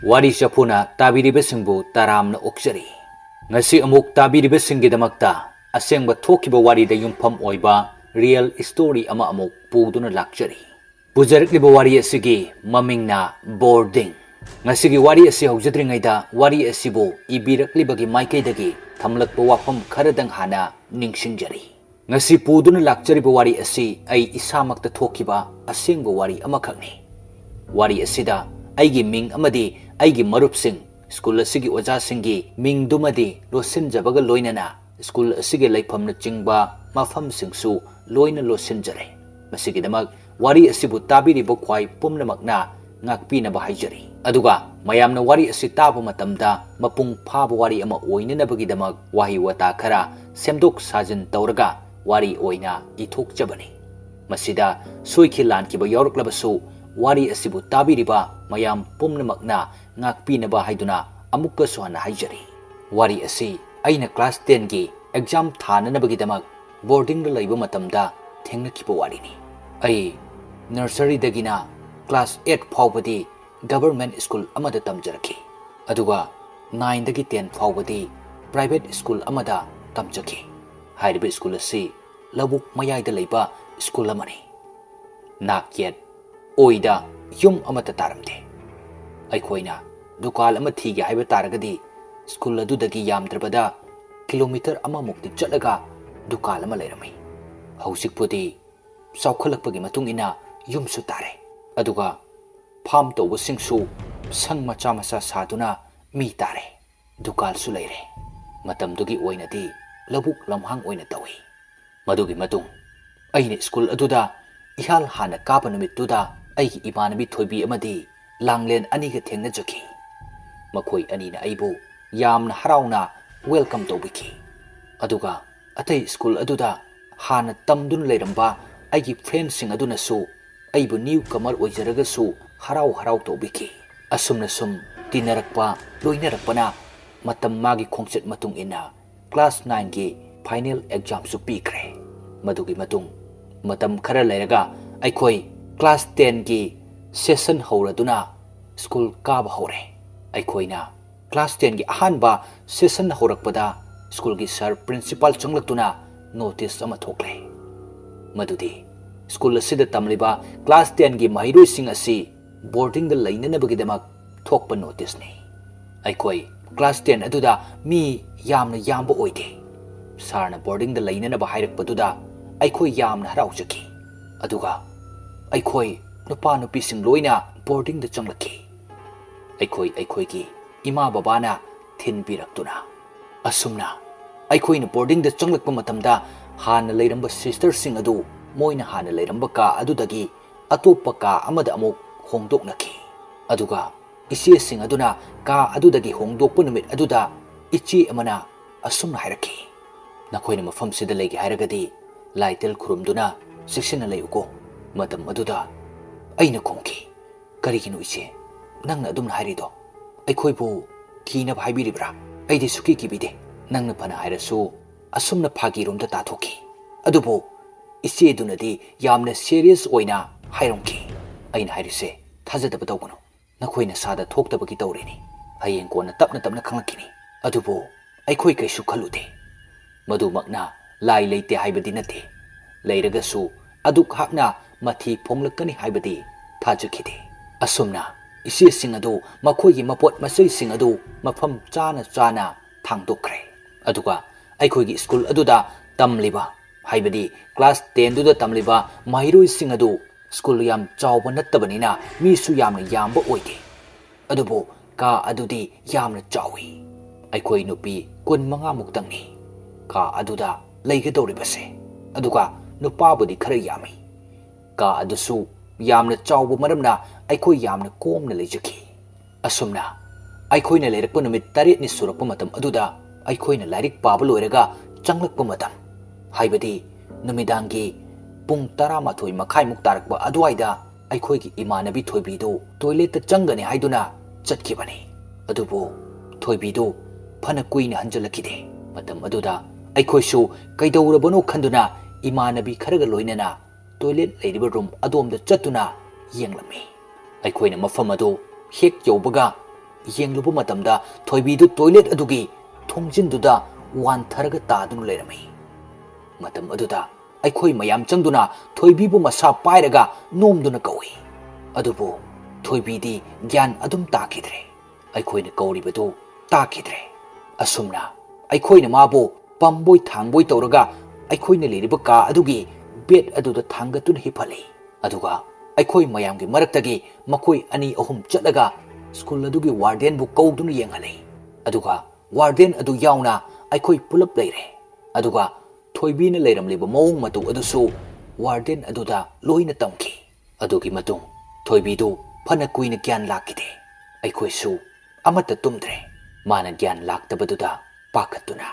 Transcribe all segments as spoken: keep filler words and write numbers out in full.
ꯋꯥꯔꯤ ꯆꯐꯨꯅ ꯇꯥꯕꯤꯔꯤꯕꯁꯤꯡꯕꯨ ꯇꯔꯥꯝꯅ ꯑꯣꯛꯆꯔꯤ꯫ ꯉꯁꯤ ꯑꯃꯨꯛ ꯇꯥꯕꯤꯔꯤꯕꯁꯤꯡꯒꯤꯗꯃꯛꯇ ꯑꯁꯦꯡꯕ ꯊꯣꯛꯈꯤꯕ ꯋꯥꯔꯤꯗ ꯌꯨꯝꯐꯝ ꯑꯣꯏꯕ real story ꯑꯃ ꯑꯃꯨꯛ ꯄꯨꯗꯨꯅ ꯂꯥꯛꯆꯔꯤ꯫ ꯄꯨꯖꯔꯛꯂꯤꯕ ꯋꯥꯔꯤ ꯑꯁꯤꯒꯤ ꯃꯃꯤꯡꯅ ꯕꯣꯔꯗꯤꯡ꯫ ꯉꯁꯤꯒꯤ ꯋꯥꯔꯤ ꯑꯁꯤ ꯍꯧꯖꯗ꯭ꯔꯤꯉꯩꯗ ꯋꯥꯔꯤ ꯑꯁꯤꯕꯨ ꯏꯕꯤꯔꯛꯂꯤꯕꯒꯤ ꯃꯥꯏꯀꯩꯗꯒꯤ ꯊꯝꯂꯛꯄ ꯋꯥꯐꯝ ꯈꯔꯗꯪ ꯍꯥꯟꯅ ꯅꯤꯡꯁꯤꯡꯖꯔꯤ꯫ ꯉꯁꯤ ꯄꯨꯗꯨꯅ ꯂꯥꯛꯆꯔꯤꯕ ꯋꯥꯔꯤ ꯑꯁꯤ ꯑꯩ ꯏꯁꯥꯃꯛꯇ ꯊꯣꯛꯈꯤꯕ ꯑꯁꯦꯡꯕ ꯋꯥꯔꯤ ꯑꯃꯈꯛꯅꯤ꯫ ꯋꯥꯔꯤ ꯑꯁꯤꯗ ꯑꯩꯒꯤ ꯃꯤꯡ ꯑꯃꯗꯤ ꯑꯩꯒꯤ ꯃꯔꯨꯞꯁꯤꯡ, ꯁ꯭ꯀꯨꯜ ꯑꯁꯤꯒꯤ ꯑꯣꯖꯥꯁꯤꯡꯒꯤ ꯃꯤꯡꯗꯨꯃꯗꯤ ꯂꯣꯠꯁꯤꯟꯖꯕꯒ ꯂꯣꯏꯅꯅ ꯁ꯭ꯀꯨꯜ ꯑꯁꯤꯒꯤ ꯂꯩꯐꯝꯅꯆꯤꯡꯕ ꯃꯐꯝꯁꯤꯡꯁꯨ ꯂꯣꯏꯅ ꯂꯣꯠꯁꯤꯟꯖꯔꯦ꯫ ꯃꯁꯤꯒꯤꯗꯃꯛ ꯋꯥꯔꯤ ꯑꯁꯤꯕꯨ ꯇꯥꯕꯤꯔꯤꯕ ꯈ꯭ꯋꯥꯏ ꯄꯨꯝꯅꯃꯛꯅ ꯉꯥꯛꯄꯤꯅꯕ ꯍꯥꯏꯖꯔꯤ꯫ ꯑꯗꯨꯒ ꯃꯌꯥꯝꯅ ꯋꯥꯔꯤ ꯑꯁꯤ ꯇꯥꯕ ꯃꯇꯝꯗ ꯃꯄꯨꯡ ꯐꯥꯕ ꯋꯥꯔꯤ ꯑꯃ ꯑꯣꯏꯅꯅꯕꯒꯤꯗꯃꯛ ꯋꯥꯍꯩ ꯋꯥꯇꯥ ꯈꯔ ꯁꯦꯝꯗꯣꯛ ꯁꯥꯖꯤꯟ ꯇꯧꯔꯒ ꯋꯥꯔꯤ ꯑꯣꯏꯅ ꯏꯊꯣꯛꯆꯕꯅꯤ꯫ ꯃꯁꯤꯗ ꯁꯣꯏꯈꯤ ꯂꯥꯟꯈꯤꯕ ꯌꯥꯎꯔꯛꯂꯕꯁꯨ ꯋꯥꯔꯤ ꯑꯁꯤꯕꯨ ꯇꯥꯕꯤꯔꯤꯕ ꯃꯌꯥꯝ ꯄꯨꯝꯅꯃꯛꯅ ꯉꯥꯛꯄꯤꯅꯕ ꯍꯥꯏꯗꯨꯅ ꯑꯃꯨꯛꯀꯁꯨ ꯍꯟꯅ ꯍꯥꯏꯖꯔꯤ꯫ ꯋꯥꯔꯤ ꯑꯁꯤ ꯑꯩꯅ class tenꯒꯤ exam ꯊꯥꯅꯅꯕꯒꯤꯗꯃꯛ ꯕꯣꯔꯗꯤꯡꯗ ꯂꯩꯕ ꯃꯇꯝꯗ ꯊꯦꯡꯅꯈꯤꯕ ꯋꯥꯔꯤꯅꯤ꯫ ꯑꯩ nurseryꯗꯒꯤꯅ class eight ꯐꯥꯎꯕꯗꯤ government school ꯑꯃꯗ ꯇꯝꯖꯔꯛꯈꯤ꯫ ꯑꯗꯨꯒ nineꯗꯒꯤ ten ꯐꯥꯎꯕꯗꯤ private school ꯑꯃꯗ ꯇꯝꯖꯈꯤ꯫ ꯍꯥꯏꯔꯤꯕ ꯁ꯭ꯀꯨꯜ ꯑꯁꯤ ꯂꯧꯕꯨꯛ ꯃꯌꯥꯏꯗ ꯂꯩꯕ ꯁ꯭ꯀꯨꯜ ꯑꯃꯅꯤ꯫ ꯅꯥꯛ ꯌꯦꯠ ꯑꯣꯏꯗ ꯌꯨꯝ ꯑꯃꯠꯇ ꯇꯥꯔꯝꯗꯦ꯫ ꯑꯩꯈꯣꯏꯅ ꯗꯨꯀꯥꯟ ꯑꯃ ꯊꯤꯒꯦ ꯍꯥꯏꯕ ꯇꯥꯔꯒꯗꯤ ꯁ꯭ꯀꯨꯜ ꯑꯗꯨꯗꯒꯤ ꯌꯥꯝꯗ꯭ꯔꯕꯗ ꯀꯤꯂꯣꯃꯤꯇꯔ ꯑꯃꯃꯨꯛꯇꯤ ꯆꯠꯂꯒ ꯗꯨꯀꯥꯟ ꯑꯃ ꯂꯩꯔꯝꯃꯤ꯫ ꯍꯧꯖꯤꯛꯄꯨꯗꯤ ꯆꯥꯎꯈꯠꯂꯛꯄꯒꯤ ꯃꯇꯨꯡ ꯏꯟꯅ ꯌꯨꯝꯁꯨ ꯇꯥꯔꯦ꯫ ꯑꯗꯨꯒ farm ꯇꯧꯕꯁꯤꯡꯁꯨ ꯁꯪ ꯃꯆꯥ ꯃꯆꯥ ꯁꯥꯗꯨꯅ ꯃꯤ ꯇꯥꯔꯦ꯫ ꯗꯨꯀꯥꯟꯁꯨ ꯂꯩꯔꯦ꯫ ꯃꯇꯝꯗꯨꯒꯤ ꯑꯣꯏꯅꯗꯤ ꯂꯧꯕꯨꯛ ꯂꯝꯍꯥꯡ ꯑꯣꯏꯅ ꯇꯧꯏ꯫ ꯃꯗꯨꯒꯤ ꯃꯇꯨꯡ ꯑꯩꯅ ꯁ꯭ꯀꯨꯜ ꯑꯗꯨꯗ ꯏꯍꯥꯟ ꯍꯥꯟꯅ ꯀꯥꯕ ꯅꯨꯃꯤꯠꯇꯨꯗ ꯑꯩꯒꯤ ꯏꯃꯥꯟꯅꯕꯤ ꯊꯣꯏꯕꯤ ꯑꯃꯗꯤ ꯂꯥꯡꯂꯦꯟ ꯑꯅꯤꯒ ꯊꯦꯡꯅꯖꯈꯤ꯫ ꯃꯈꯣꯏ ꯑꯅꯤꯅ ꯑꯩꯕꯨ ꯌꯥꯝꯅ ꯍꯔꯥꯎꯅ welcome ꯇꯧꯕꯤꯈꯤ꯫ ꯑꯗꯨꯒ ꯑꯇꯩ ꯁ꯭ꯀꯨꯜ ꯑꯗꯨꯗ ꯍꯥꯟꯅ ꯇꯝꯗꯨꯅ ꯂꯩꯔꯝꯕ ꯑꯩꯒꯤ friendꯁꯤꯡ ꯑꯗꯨꯅꯁꯨ ꯑꯩꯕꯨ newcomer ꯑꯣꯏꯖꯔꯒꯁꯨ ꯍꯔꯥꯎ ꯍꯔꯥꯎ ꯇꯧꯕꯤꯈꯤ꯫ ꯑꯁꯨꯝꯅ ꯁꯨꯝ ꯇꯤꯟꯅꯔꯛꯄ, ꯂꯣꯏꯅꯔꯛꯄꯅ ꯃꯇꯝ ꯃꯥꯒꯤ ꯈꯣꯡꯆꯠ ꯃꯇꯨꯡ ꯏꯟꯅ class nineꯒꯤ final examꯁꯨ ꯄꯤꯈ꯭ꯔꯦ꯫ ꯃꯗꯨꯒꯤ ꯃꯇꯨꯡ ꯃꯇꯝ ꯈꯔ ꯂꯩꯔꯒ ꯑꯩꯈꯣꯏ class tenꯒꯤ session ꯍꯧꯔꯗꯨꯅ ꯁ꯭ꯀꯨꯜ ꯀꯥꯕ ꯍꯧꯔꯦ꯫ ꯑꯩꯈꯣꯏꯅ class ten ꯒꯤ ꯑꯍꯥꯟꯕ session ꯍꯧꯔꯛꯄꯗ ꯁ꯭ꯀꯨꯜꯒꯤ sir principal ꯆꯪꯂꯛꯇꯨꯅ notice ꯑꯃ ꯊꯣꯛꯂꯦ꯫ ꯃꯗꯨꯗꯤ ꯁ꯭ꯀꯨꯜ ꯑꯁꯤꯗ ꯇꯝꯂꯤꯕ class ten ꯒꯤ ꯃꯍꯩꯔꯣꯏꯁꯤꯡ ꯑꯁꯤ boarding ꯗ ꯂꯩꯅꯅꯕꯒꯤꯗꯃꯛ ꯊꯣꯛꯄ notice ꯅꯤ꯫ ꯑꯩꯈꯣꯏ class ten ꯑꯗꯨꯗ ꯃꯤ ꯌꯥꯝꯅ ꯌꯥꯝꯕ ꯑꯣꯏꯗꯦ꯫ Sir ꯅ boarding ꯗ ꯂꯩꯅꯅꯕ ꯍꯥꯏꯔꯛꯄꯗꯨꯗ ꯑꯩꯈꯣꯏ ꯌꯥꯝꯅ ꯍꯔꯥꯎꯖꯈꯤ꯫ ꯑꯗꯨꯒ ꯑꯩꯈꯣꯏ ꯅꯨꯄꯥ ꯅꯨꯄꯤꯁꯤꯡ ꯂꯣꯏꯅ boarding ꯗ ꯆꯪꯂꯛꯈꯤ꯫ ꯑꯩꯈꯣꯏ ꯑꯩꯈꯣꯏꯒꯤ ꯏꯃꯥ ꯕꯕꯥꯅ ꯊꯤꯟꯕꯤꯔꯛꯇꯨꯅ꯫ ꯑꯁꯨꯝꯅ ꯑꯩꯈꯣꯏꯅ boarding ꯗ ꯆꯪꯂꯛꯄ ꯃꯇꯝꯗ ꯍꯥꯟꯅ ꯂꯩꯔꯝꯕ sister ꯁꯤꯡ ꯑꯗꯨ ꯃꯣꯏꯅ ꯍꯥꯟꯅ ꯂꯩꯔꯝꯕ ꯀꯥ ꯑꯗꯨꯗꯒꯤ ꯑꯇꯣꯞꯄ ꯀꯥ ꯑꯃꯗ ꯑꯃꯨꯛ ꯍꯣꯡꯗꯣꯛꯅꯈꯤ꯫ ꯑꯗꯨꯒ ꯏꯆꯦꯁꯤꯡ ꯑꯗꯨꯅ ꯀꯥ ꯑꯗꯨꯗꯒꯤ ꯍꯣꯡꯗꯣꯛꯄ ꯅꯨꯃꯤꯠ ꯑꯗꯨꯗ ꯏꯆꯦ ꯑꯃꯅ ꯑꯁꯨꯝꯅ ꯍꯥꯏꯔꯛꯈꯤ, "ꯅꯈꯣꯏꯅ ꯃꯐꯝꯁꯤꯗ ꯂꯩꯒꯦ ꯍꯥꯏꯔꯒꯗꯤ ꯂꯥꯏꯇꯤꯜ ꯈꯨꯔꯨꯝꯗꯨꯅ ꯆꯦꯛꯁꯤꯟꯅ ꯂꯩꯌꯨꯀꯣ꯫" ꯃꯇꯝ ꯑꯗꯨꯗ ꯑꯩꯅ ꯈꯨꯝꯈꯤ, "ꯀꯔꯤꯒꯤꯅꯣ ꯏꯆꯦ? ꯅꯪꯅ ꯑꯗꯨꯝꯅ ꯍꯥꯏꯔꯤꯗꯣ? ꯑꯩꯈꯣꯏꯕꯨ ꯀꯤꯅꯕ ꯍꯥꯏꯕꯤꯔꯤꯕ꯭ꯔꯥ? ꯑꯩꯗꯤ ꯁꯨꯛꯀꯤ ꯀꯤꯕꯤꯗꯦ꯫ ꯅꯪꯅ ꯐꯅ ꯍꯥꯏꯔꯁꯨ ꯑꯁꯨꯝꯅ ꯐꯥꯒꯤꯔꯣꯝꯗ ꯇꯥꯊꯣꯛꯈꯤ꯫ ꯑꯗꯨꯕꯨ ꯏꯆꯦꯗꯨꯅꯗꯤ ꯌꯥꯝꯅ serious ꯑꯣꯏꯅ ꯍꯥꯏꯔꯝꯈꯤ꯫" ꯑꯩꯅ ꯍꯥꯏꯔꯤꯁꯦ ꯊꯥꯖꯗꯕ ꯇꯧꯒꯅꯨ꯫ ꯅꯈꯣꯏ ꯅꯁꯥꯗ ꯊꯣꯛꯇꯕꯒꯤ ꯇꯧꯔꯤꯅꯤ꯫ ꯍꯌꯦꯡ ꯀꯣꯟꯅ ꯇꯞꯅ ꯇꯞꯅ ꯈꯪꯂꯛꯈꯤꯅꯤ꯫ ꯑꯗꯨꯕꯨ ꯑꯩꯈꯣꯏ ꯀꯩꯁꯨ ꯈꯜꯂꯨꯗꯦ꯫ ꯃꯗꯨꯃꯛꯅ ꯂꯥꯏ ꯂꯩꯇꯦ ꯍꯥꯏꯕꯗꯤ ꯅꯠꯇꯦ꯫ ꯂꯩꯔꯒꯁꯨ ꯑꯗꯨꯛ ꯍꯥꯛꯅ ꯃꯊꯤ ꯐꯣꯡꯂꯛꯀꯅꯤ ꯍꯥꯏꯕꯗꯤ ꯊꯥꯖꯈꯤꯗꯦ꯫ ꯑꯁꯨꯝꯅ ꯏꯆꯦꯁꯤꯡ ꯑꯗꯨ ꯃꯈꯣꯏꯒꯤ ꯃꯄꯣꯠ ꯃꯆꯩꯁꯤꯡ ꯑꯗꯨ ꯃꯐꯝ ꯆꯥꯅ ꯆꯥꯅ ꯊꯥꯡꯗꯣꯛꯈ꯭ꯔꯦ꯫ ꯑꯗꯨꯒ ꯑꯩꯈꯣꯏꯒꯤ ꯁ꯭ꯀꯨꯜ ꯑꯗꯨꯗ ꯇꯝꯂꯤꯕ, ꯍꯥꯏꯕꯗꯤ class ten ꯗꯨꯗ ꯇꯝꯂꯤꯕ ꯃꯍꯩꯔꯣꯏꯁꯤꯡ ꯑꯗꯨ, ꯁ꯭ꯀꯨꯜ ꯌꯥꯝ ꯆꯥꯎꯕ ꯅꯠꯇꯕꯅꯤꯅ ꯃꯤꯁꯨ ꯌꯥꯝꯅ ꯌꯥꯝꯕ ꯑꯣꯏꯗꯦ꯫ ꯑꯗꯨꯕꯨ ꯀꯥ ꯑꯗꯨꯗꯤ ꯌꯥꯝꯅ ꯆꯥꯎꯏ꯫ ꯑꯩꯈꯣꯏ ꯅꯨꯄꯤ ꯀꯨꯟꯃꯉꯥ ꯃꯨꯛꯇꯪꯅꯤ꯫ ꯀꯥ ꯑꯗꯨꯗ ꯂꯩꯒꯗꯧꯔꯤꯕꯁꯦ꯫ ꯑꯗꯨꯒ ꯅꯨꯄꯥꯕꯨꯗꯤ ꯈꯔ ꯌꯥꯝꯃꯤ꯫ ꯀꯥ ꯑꯗꯨꯁꯨ ꯌꯥꯝꯅ ꯆꯥꯎꯕ ꯃꯔꯝꯅ ꯑꯩꯈꯣꯏ ꯌꯥꯝꯅ ꯀꯣꯝꯅ ꯂꯩꯖꯈꯤ꯫ ꯑꯁꯨꯝꯅ ꯑꯩꯈꯣꯏꯅ ꯂꯩꯔꯛꯄ ꯅꯨꯃꯤꯠ ꯇꯔꯦꯠꯅꯤ ꯁꯨꯔꯛꯄ ꯃꯇꯝ ꯑꯗꯨꯗ, ꯑꯩꯈꯣꯏꯅ ꯂꯥꯏꯔꯤꯛ ꯄꯥꯕ ꯂꯣꯏꯔꯒ ꯆꯪꯂꯛꯄ ꯃꯇꯝ, ꯍꯥꯏꯕꯗꯤ ꯅꯨꯃꯤꯗꯥꯡꯒꯤ ꯄꯨꯡ ꯇꯔꯥꯃꯥꯊꯣꯏ ꯃꯈꯥꯏꯃꯨꯛ ꯇꯥꯔꯛꯄ ꯑꯗꯨꯋꯥꯏꯗ, ꯑꯩꯈꯣꯏꯒꯤ ꯏꯃꯥꯟꯅꯕꯤ ꯊꯣꯏꯕꯤꯗꯨ toilet ꯇ ꯆꯪꯒꯅꯤ ꯍꯥꯏꯗꯨꯅ ꯆꯠꯈꯤꯕꯅꯤ꯫ ꯑꯗꯨꯕꯨ ꯊꯣꯏꯕꯤꯗꯨ ꯐꯅ ꯀꯨꯏꯅ ꯍꯟꯖꯤꯜꯂꯛꯈꯤꯗꯦ꯫ ꯃꯇꯝ ꯑꯗꯨꯗ ꯑꯩꯈꯣꯏꯁꯨ ꯀꯩꯗꯧꯔꯕꯅꯣ ꯈꯟꯗꯨꯅ ꯏꯃꯥꯟꯅꯕꯤ ꯈꯔꯒ ꯂꯣꯏꯅꯅ toilet ꯂꯩꯔꯤꯕ room ꯑꯗꯣꯝꯗ ꯆꯠꯇꯨꯅ ꯌꯦꯡꯂꯝꯃꯤ꯫ ꯑꯩꯈꯣꯏꯅ ꯃꯐꯝ ꯑꯗꯨ ꯍꯦꯛ ꯌꯧꯕꯒ, ꯌꯦꯡꯂꯨꯕ ꯃꯇꯝꯗ ꯊꯣꯏꯕꯤꯗꯨ ꯇꯣꯏꯂꯦꯠ ꯑꯗꯨꯒꯤ ꯊꯣꯡꯖꯤꯟꯗꯨꯗ ꯋꯥꯟꯊꯔꯒ ꯇꯥꯗꯨꯅ ꯂꯩꯔꯝꯃꯤ꯫ ꯃꯇꯝ ꯑꯗꯨꯗ ꯑꯩꯈꯣꯏ ꯃꯌꯥꯝ ꯆꯪꯗꯨꯅ ꯊꯣꯏꯕꯤꯕꯨ ꯃꯁꯥ ꯄꯥꯏꯔꯒ ꯅꯣꯝꯗꯨꯅ ꯀꯧꯏ꯫ ꯑꯗꯨꯕꯨ ꯊꯣꯏꯕꯤꯗꯤ ꯒ꯭ꯌꯥꯟ ꯑꯗꯨꯝ ꯇꯥꯈꯤꯗ꯭ꯔꯦ꯫ ꯑꯩꯈꯣꯏꯅ ꯀꯧꯔꯤꯕꯗꯨ ꯇꯥꯈꯤꯗ꯭ꯔꯦ꯫ ꯑꯁꯨꯝꯅ ꯑꯩꯈꯣꯏꯅ ꯃꯥꯕꯨ ꯄꯝꯕꯣꯏ ꯊꯥꯡꯕꯣꯏ ꯇꯧꯔꯒ ꯑꯩꯈꯣꯏꯅ ꯂꯩꯔꯤꯕ ꯀꯥ ꯑꯗꯨꯒꯤ ꯕꯦꯗ ꯑꯗꯨꯗ ꯊꯥꯡꯒꯠꯇꯨꯅ ꯍꯤꯞꯍꯜꯂꯤ꯫ ꯑꯗꯨꯒ ꯑꯩꯈꯣꯏ ꯃꯌꯥꯝꯒꯤ ꯃꯔꯛꯇꯒꯤ ꯃꯈꯣꯏ ꯑꯅꯤ ꯑꯍꯨꯝ ꯆꯠꯂꯒ ꯁ꯭ꯀꯨꯜ ꯑꯗꯨꯒꯤ ꯋꯥꯔꯗꯦꯟꯕꯨ ꯀꯧꯗꯨꯅ ꯌꯦꯡꯍꯜꯂꯤ꯫ ꯑꯗꯨꯒ ꯋꯥꯔꯗꯦꯟ ꯑꯗꯨ ꯌꯥꯎꯅ ꯑꯩꯈꯣꯏ ꯄꯨꯂꯞ ꯂꯩꯔꯦ꯫ ꯑꯗꯨꯒ ꯊꯣꯏꯕꯤꯅ ꯂꯩꯔꯝꯂꯤꯕ ꯃꯑꯣꯡ ꯃꯇꯧ ꯑꯗꯨꯁꯨ ꯋꯥꯔꯗꯦꯟ ꯑꯗꯨꯗ ꯂꯣꯏꯅ ꯇꯝꯈꯤ꯫ ꯑꯗꯨꯒꯤ ꯃꯇꯨꯡ ꯊꯣꯏꯕꯤꯗꯨ ꯐꯅ ꯀꯨꯏꯅ ꯒ꯭ꯌꯥꯟ ꯂꯥꯛꯈꯤꯗꯦ꯫ ꯑꯩꯈꯣꯏꯁꯨ ꯑꯃꯠꯇ ꯇꯨꯝꯗ꯭ꯔꯦ꯫ ꯃꯥꯅ ꯒ꯭ꯌꯥꯟ ꯂꯥꯛꯇꯕꯗꯨꯗ ꯄꯥꯈꯠꯇꯨꯅ꯫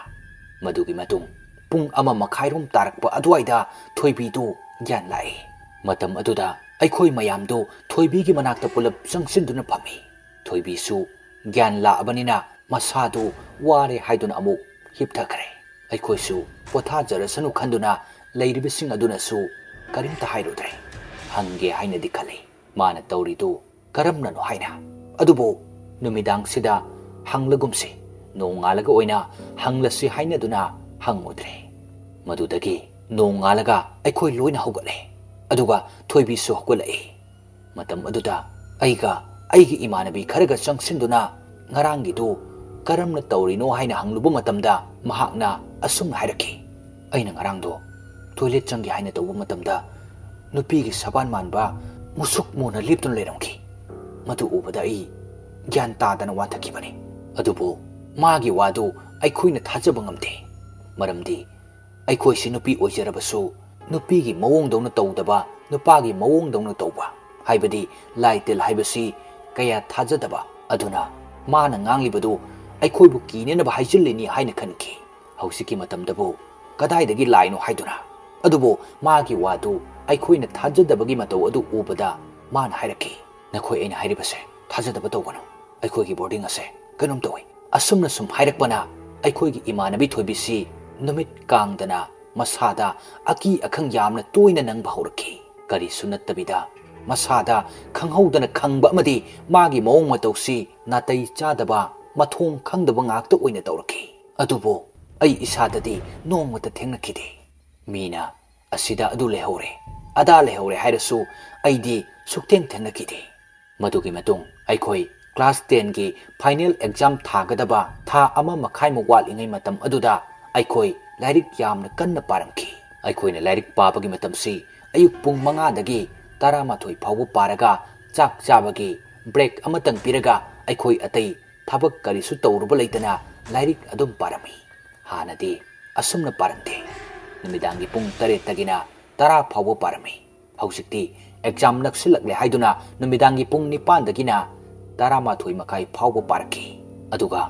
ꯃꯗꯨꯒꯤ ꯃꯇꯨꯡ ꯄꯨꯡ ꯑꯃ ꯃꯈꯥꯏꯔꯣꯝ ꯇꯥꯔꯛꯄ ꯑꯗꯨꯋꯥꯏꯗ ꯊꯣꯏꯕꯤꯗꯨ ꯒ꯭ꯌꯥꯟ ꯂꯥꯛꯏ꯫ ꯃꯇꯝ ꯑꯗꯨꯗ ꯑꯩꯈꯣꯏ ꯃꯌꯥꯝꯗꯨ ꯊꯣꯏꯕꯤꯒꯤ ꯃꯅꯥꯛꯇ ꯄꯨꯂꯞ ꯆꯪꯁꯤꯟꯗꯨꯅ ꯐꯝꯃꯤ꯫ ꯊꯣꯏꯕꯤꯁꯨ ꯒ꯭ꯌꯥꯟ ꯂꯥꯛꯑꯕꯅꯤꯅ ꯃꯁꯥꯗꯨ ꯋꯥꯔꯦ ꯍꯥꯏꯗꯨꯅ ꯑꯃꯨꯛ ꯍꯤꯞꯊꯈ꯭ꯔꯦ꯫ ꯑꯩꯈꯣꯏꯁꯨ ꯄꯣꯊꯥꯖꯔꯁꯅꯨ ꯈꯟꯗꯨꯅ ꯂꯩꯔꯤꯕꯁꯤꯡ ꯑꯗꯨꯅꯁꯨ ꯀꯔꯤꯝꯇ ꯍꯥꯏꯔꯨꯗ꯭ꯔꯦ꯫ ꯍꯪꯒꯦ ꯍꯥꯏꯅꯗꯤ ꯈꯜꯂꯤ, ꯃꯥꯅ ꯇꯧꯔꯤꯗꯨ ꯀꯔꯝꯅꯅꯣ ꯍꯥꯏꯅ꯫ ꯑꯗꯨꯕꯨ ꯅꯨꯃꯤꯗꯥꯡꯁꯤꯗ ꯍꯪꯂꯒꯨꯝꯁꯤ, ꯅꯣꯡꯉꯥꯜꯂꯒ ꯑꯣꯏꯅ ꯍꯪꯂꯁꯤ ꯍꯥꯏꯅꯗꯨꯅ ꯍꯪꯉꯨꯗ꯭ꯔꯦ꯫ ꯃꯗꯨꯗꯒꯤ ꯅꯣꯡꯉꯥꯜꯂꯒ ꯑꯩꯈꯣꯏ ꯂꯣꯏꯅ ꯍꯧꯒꯠꯂꯦ꯫ ꯑꯗꯨꯒ ꯊꯣꯏꯕꯤꯁꯨ ꯍꯧꯒꯠꯂꯛꯏ꯫ ꯃꯇꯝ ꯑꯗꯨꯗ ꯑꯩꯒ ꯑꯩꯒꯤ ꯏꯃꯥꯟꯅꯕꯤ ꯈꯔꯒ ꯆꯪꯁꯤꯟꯗꯨꯅ ꯉꯔꯥꯡꯒꯤꯗꯨ ꯀꯔꯝꯅ ꯇꯧꯔꯤꯅꯣ ꯍꯥꯏꯅ ꯍꯪꯂꯨꯕ ꯃꯇꯝꯗ ꯃꯍꯥꯛꯅ ꯑꯁꯨꯝꯅ ꯍꯥꯏꯔꯛꯈꯤ, "ꯑꯩꯅ ꯉꯔꯥꯡꯗꯣ ꯇꯣꯏꯂꯦꯠ ꯆꯪꯒꯦ ꯍꯥꯏꯅ ꯇꯧꯕ ꯃꯇꯝꯗ ꯅꯨꯄꯤꯒꯤ ꯁꯕꯥꯟ ꯃꯥꯟꯕ ꯃꯨꯁꯨꯛ ꯃꯨꯅ ꯂꯦꯞꯇꯨꯅ ꯂꯩꯔꯝꯈꯤ꯫ ꯃꯗꯨ ꯎꯕꯗ ꯑꯩ ꯒ꯭ꯌꯥꯟ ꯇꯥꯗꯅ ꯋꯥꯟꯊꯈꯤꯕꯅꯤ꯫ ꯑꯗꯨꯕꯨ ꯃꯥꯒꯤ ꯋꯥꯗꯨ ꯑꯩꯈꯣꯏꯅ ꯊꯥꯖꯕ ꯉꯝꯗꯦ꯫ ꯃꯔꯝꯗꯤ ꯑꯩꯈꯣꯏꯁꯤ ꯅꯨꯄꯤ ꯑꯣꯏꯖꯔꯕꯁꯨ ꯅꯨꯄꯤꯒꯤ ꯃꯑꯣꯡꯗꯧꯅ ꯇꯧꯗꯕ, ꯅꯨꯄꯥꯒꯤ ꯃꯑꯣꯡꯗꯧꯅ ꯇꯧꯕ, ꯍꯥꯏꯕꯗꯤ ꯂꯥꯏ ꯇꯤꯜ ꯍꯥꯏꯕꯁꯤ ꯀꯌꯥ ꯊꯥꯖꯗꯕ꯫ ꯑꯗꯨꯅ ꯃꯥꯅ ꯉꯥꯡꯂꯤꯕꯗꯨ ꯑꯩꯈꯣꯏꯕꯨ ꯀꯤꯅꯅꯕ ꯍꯥꯏꯖꯤꯜꯂꯤꯅꯤ ꯍꯥꯏꯅ ꯈꯟꯈꯤ꯫ ꯍꯧꯖꯤꯛꯀꯤ ꯃꯇꯝꯗꯕꯨ ꯀꯗꯥꯏꯗꯒꯤ ꯂꯥꯏꯅꯣ ꯍꯥꯏꯗꯨꯅ?" ꯑꯗꯨꯕꯨ ꯃꯥꯒꯤ ꯋꯥꯗꯨ ꯑꯩꯈꯣꯏꯅ ꯊꯥꯖꯗꯕꯒꯤ ꯃꯇꯧ ꯑꯗꯨ ꯎꯕꯗ ꯃꯥꯅ ꯍꯥꯏꯔꯛꯈꯤ, "ꯅꯈꯣꯏ ꯑꯩꯅ ꯍꯥꯏꯔꯤꯕꯁꯦ ꯊꯥꯖꯗꯕ ꯇꯧꯒꯅꯨ꯫ ꯑꯩꯈꯣꯏꯒꯤ ꯕꯣꯔꯗꯤꯡ ꯑꯁꯦ ꯀꯩꯅꯣꯝ ꯇꯧꯏ꯫" ꯑꯁꯨꯝꯅ ꯁꯨꯝ ꯍꯥꯏꯔꯛꯄꯅ ꯑꯩꯈꯣꯏꯒꯤ ꯏꯃꯥꯟꯅꯕꯤ ꯊꯣꯏꯕꯤꯁꯤ ꯅꯨꯃꯤꯠ ꯀꯥꯡꯗꯅ ꯃꯁꯥꯗ ꯑꯀꯤ ꯑꯈꯪ ꯌꯥꯝꯅ ꯇꯣꯏꯅ ꯅꯪꯕ ꯍꯧꯔꯛꯈꯤ꯫ ꯀꯔꯤꯁꯨ ꯅꯠꯇꯕꯤꯗ ꯃꯁꯥꯗ ꯈꯪꯍꯧꯗꯅ ꯈꯪꯕ ꯑꯃꯗꯤ ꯃꯥꯒꯤ ꯃꯑꯣꯡ ꯃꯇꯧꯁꯤ ꯅꯥꯇꯩ ꯆꯥꯗꯕ, ꯃꯊꯣꯡ ꯈꯪꯗꯕ ꯉꯥꯛꯇ ꯑꯣꯏꯅ ꯇꯧꯔꯛꯈꯤ꯫ ꯑꯗꯨꯕꯨ ꯑꯩ ꯏꯁꯥꯗꯗꯤ ꯅꯣꯡꯃꯇ ꯊꯦꯡꯅꯈꯤꯗꯦ꯫ ꯃꯤꯅ "ꯑꯁꯤꯗ ꯑꯗꯨ ꯂꯩꯍꯧꯔꯦ, ꯑꯗꯥ ꯂꯩꯍꯧꯔꯦ" ꯍꯥꯏꯔꯁꯨ ꯑꯩꯗꯤ ꯁꯨꯛꯊꯦꯡ ꯊꯦꯡꯅꯈꯤꯗꯦ꯫ ꯃꯗꯨꯒꯤ ꯃꯇꯨꯡ ꯑꯩꯈꯣꯏ class ten ꯒꯤ final exam ꯊꯥꯒꯗꯕ ꯊꯥ ꯑꯃ ꯃꯈꯥꯏꯃꯨꯛ ꯋꯥꯠꯂꯤꯉꯩ ꯃꯇꯝ ꯑꯗꯨꯗ ꯑꯩꯈꯣꯏ ꯂꯥꯏꯔꯤꯛ ꯌꯥꯝꯅ ꯀꯟꯅ ꯄꯥꯔꯝꯈꯤ꯫ ꯑꯩꯈꯣꯏꯅ ꯂꯥꯏꯔꯤꯛ ꯄꯥꯕꯒꯤ ꯃꯇꯝꯁꯤ ꯑꯌꯨꯛ ꯄꯨꯡ ꯃꯉꯥꯗꯒꯤ ꯇꯔꯥꯃꯥꯊꯣꯏ ꯐꯥꯎꯕ ꯄꯥꯔꯒ, ꯆꯥꯛ ꯆꯥꯕꯒꯤ break ꯑꯃꯇꯪ ꯄꯤꯔꯒ, ꯑꯩꯈꯣꯏ ꯑꯇꯩ ꯊꯕꯛ ꯀꯔꯤꯁꯨ ꯇꯧꯔꯨꯕ ꯂꯩꯇꯅ ꯂꯥꯏꯔꯤꯛ ꯑꯗꯨꯝ ꯄꯥꯔꯝꯃꯤ꯫ ꯍꯥꯟꯅꯗꯤ ꯑꯁꯨꯝꯅ ꯄꯥꯔꯝꯗꯦ꯫ ꯅꯨꯃꯤꯗꯥꯡꯒꯤ ꯄꯨꯡ ꯇꯔꯦꯠꯇꯒꯤꯅ ꯇꯔꯥ ꯐꯥꯎꯕ ꯄꯥꯔꯝꯃꯤ꯫ ꯍꯧꯖꯤꯛꯇꯤ exam ꯅꯛꯁꯤꯜꯂꯛꯂꯦ ꯍꯥꯏꯗꯨꯅ ꯅꯨꯃꯤꯗꯥꯡꯒꯤ ꯄꯨꯡ ꯅꯤꯄꯥꯟꯗꯒꯤꯅ ꯇꯔꯥꯃꯥꯊꯣꯏ ꯃꯈꯥꯏ ꯐꯥꯎꯕ ꯄꯥꯔꯛꯈꯤ꯫ ꯑꯗꯨꯒ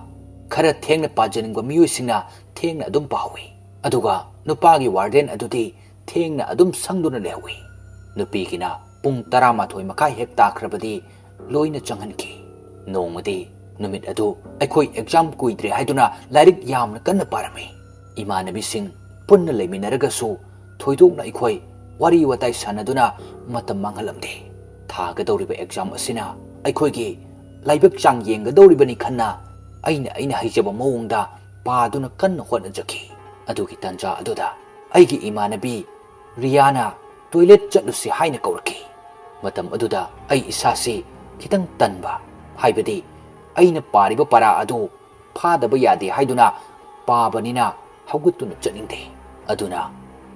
ꯈꯔ ꯊꯦꯡꯅ ꯄꯥꯖꯅꯤꯡꯕ ꯃꯤꯑꯣꯏꯁꯤꯡꯅ ꯊꯦꯡꯅ ꯑꯗꯨꯝ ꯄꯥꯍꯧꯏ꯫ ꯑꯗꯨꯒ ꯅꯨꯄꯥꯒꯤ warden ꯑꯗꯨꯗꯤ ꯊꯦꯡꯅ ꯑꯗꯨꯝ ꯁꯪꯗꯨꯅ ꯂꯩꯍꯧꯏ꯫ ꯅꯨꯄꯤꯒꯤꯅ ꯄꯨꯡ ꯇꯔꯥꯃꯥꯊꯣꯏ ꯃꯈꯥꯏ ꯍꯦꯛ ꯇꯥꯈ꯭ꯔꯕꯗꯤ ꯂꯣꯏꯅ ꯆꯪꯍꯟꯈꯤ꯫ ꯅꯣꯡꯃꯗꯤ ꯅꯨꯃꯤꯠ ꯑꯗꯨ ꯑꯩꯈꯣꯏ exam ꯀꯨꯏꯗ꯭ꯔꯦ ꯍꯥꯏꯗꯨꯅ ꯂꯥꯏꯔꯤꯛ ꯌꯥꯝꯅ ꯀꯟꯅ ꯄꯥꯔꯝꯃꯤ꯫ ꯏꯃꯥꯟꯅꯕꯤꯁꯤꯡ ꯄꯨꯟꯅ ꯂꯩꯃꯤꯟꯅꯔꯒꯁꯨ ꯊꯣꯏꯗꯣꯛꯅ ꯑꯩꯈꯣꯏ ꯋꯥꯔꯤ ꯋꯥꯇꯥꯏ ꯁꯥꯟꯅꯗꯨꯅ ꯃꯇꯝ ꯃꯥꯡꯍꯜꯂꯝꯗꯦ꯫ ꯊꯥꯒꯗꯧꯔꯤꯕ exam ꯑꯁꯤꯅ ꯑꯩꯈꯣꯏꯒꯤ ꯂꯥꯏꯕꯛ ꯆꯥꯡ ꯌꯦꯡꯒꯗꯧꯔꯤꯕꯅꯤ ꯈꯟꯅ ꯑꯩꯅ ꯑꯩꯅ ꯍꯩꯖꯕ ꯃꯑꯣꯡꯗ ꯄꯥꯗꯨꯅ ꯀꯟꯅ ꯍꯣꯠꯅꯖꯈꯤ꯫ ꯑꯗꯨꯒꯤ ꯇꯥꯟꯖꯥ ꯑꯗꯨꯗ ꯑꯩꯒꯤ ꯏꯃꯥꯟꯅꯕꯤ ꯔꯤꯌꯥꯅ toilet ꯆꯠꯂꯨꯁꯤ ꯍꯥꯏꯅ ꯀꯧꯔꯛꯈꯤ꯫ ꯃꯇꯝ ꯑꯗꯨꯗ ꯑꯩ ꯏꯁꯥꯁꯤ ꯈꯤꯇꯪ ꯇꯟꯕ, ꯍꯥꯏꯕꯗꯤ ꯑꯩꯅ ꯄꯥꯔꯤꯕ ꯄꯔꯥ ꯑꯗꯨ ꯐꯥꯗꯕ ꯌꯥꯗꯦ ꯍꯥꯏꯗꯨꯅ ꯄꯥꯕꯅꯤꯅ ꯍꯧꯒꯠꯇꯨꯅ ꯆꯠꯅꯤꯡꯗꯦ꯫ ꯑꯗꯨꯅ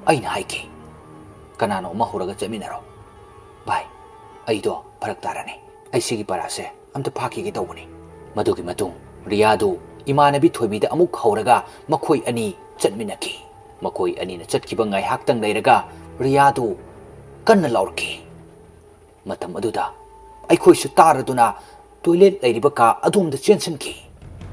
ꯑꯩꯅ ꯍꯥꯏꯈꯤ, "ꯀꯅꯥꯅꯣ ꯑꯃ ꯍꯧꯔꯒ ꯆꯠꯃꯤꯟꯅꯔꯣ꯫ ꯚꯥꯏ, ꯑꯩꯗꯣ ꯐꯔꯛ ꯇꯥꯔꯅꯤ꯫ ꯑꯩ ꯁꯤꯒꯤ ꯄꯔꯥꯁꯦ ꯑꯝꯇ ꯐꯥꯈꯤꯒꯦ ꯇꯧꯕꯅꯤ"꯫ ꯃꯗꯨꯒꯤ ꯃꯇꯨꯡ ꯔꯤꯌꯥꯗꯨ ꯏꯃꯥꯟꯅꯕꯤ ꯊꯣꯏꯕꯤꯗ ꯑꯃꯨꯛ ꯍꯧꯔꯒ ꯃꯈꯣꯏ ꯑꯅꯤ ꯆꯠꯃꯤꯟꯅꯈꯤ꯫ ꯃꯈꯣꯏ ꯑꯅꯤꯅ ꯆꯠꯈꯤꯕ ꯉꯥꯏꯍꯥꯛꯇꯪ ꯂꯩꯔꯒ ꯔꯤꯌꯥꯗꯨ ꯀꯟꯅ ꯂꯥꯎꯔꯛꯈꯤ꯫ ꯃꯇꯝ ꯑꯗꯨꯗ ꯑꯩꯈꯣꯏꯁꯨ ꯇꯥꯔꯗꯨꯅ toilet ꯂꯩꯔꯤꯕ ꯀꯥ ꯑꯗꯣꯝꯗ ꯆꯦꯟꯁꯤꯟꯈꯤ꯫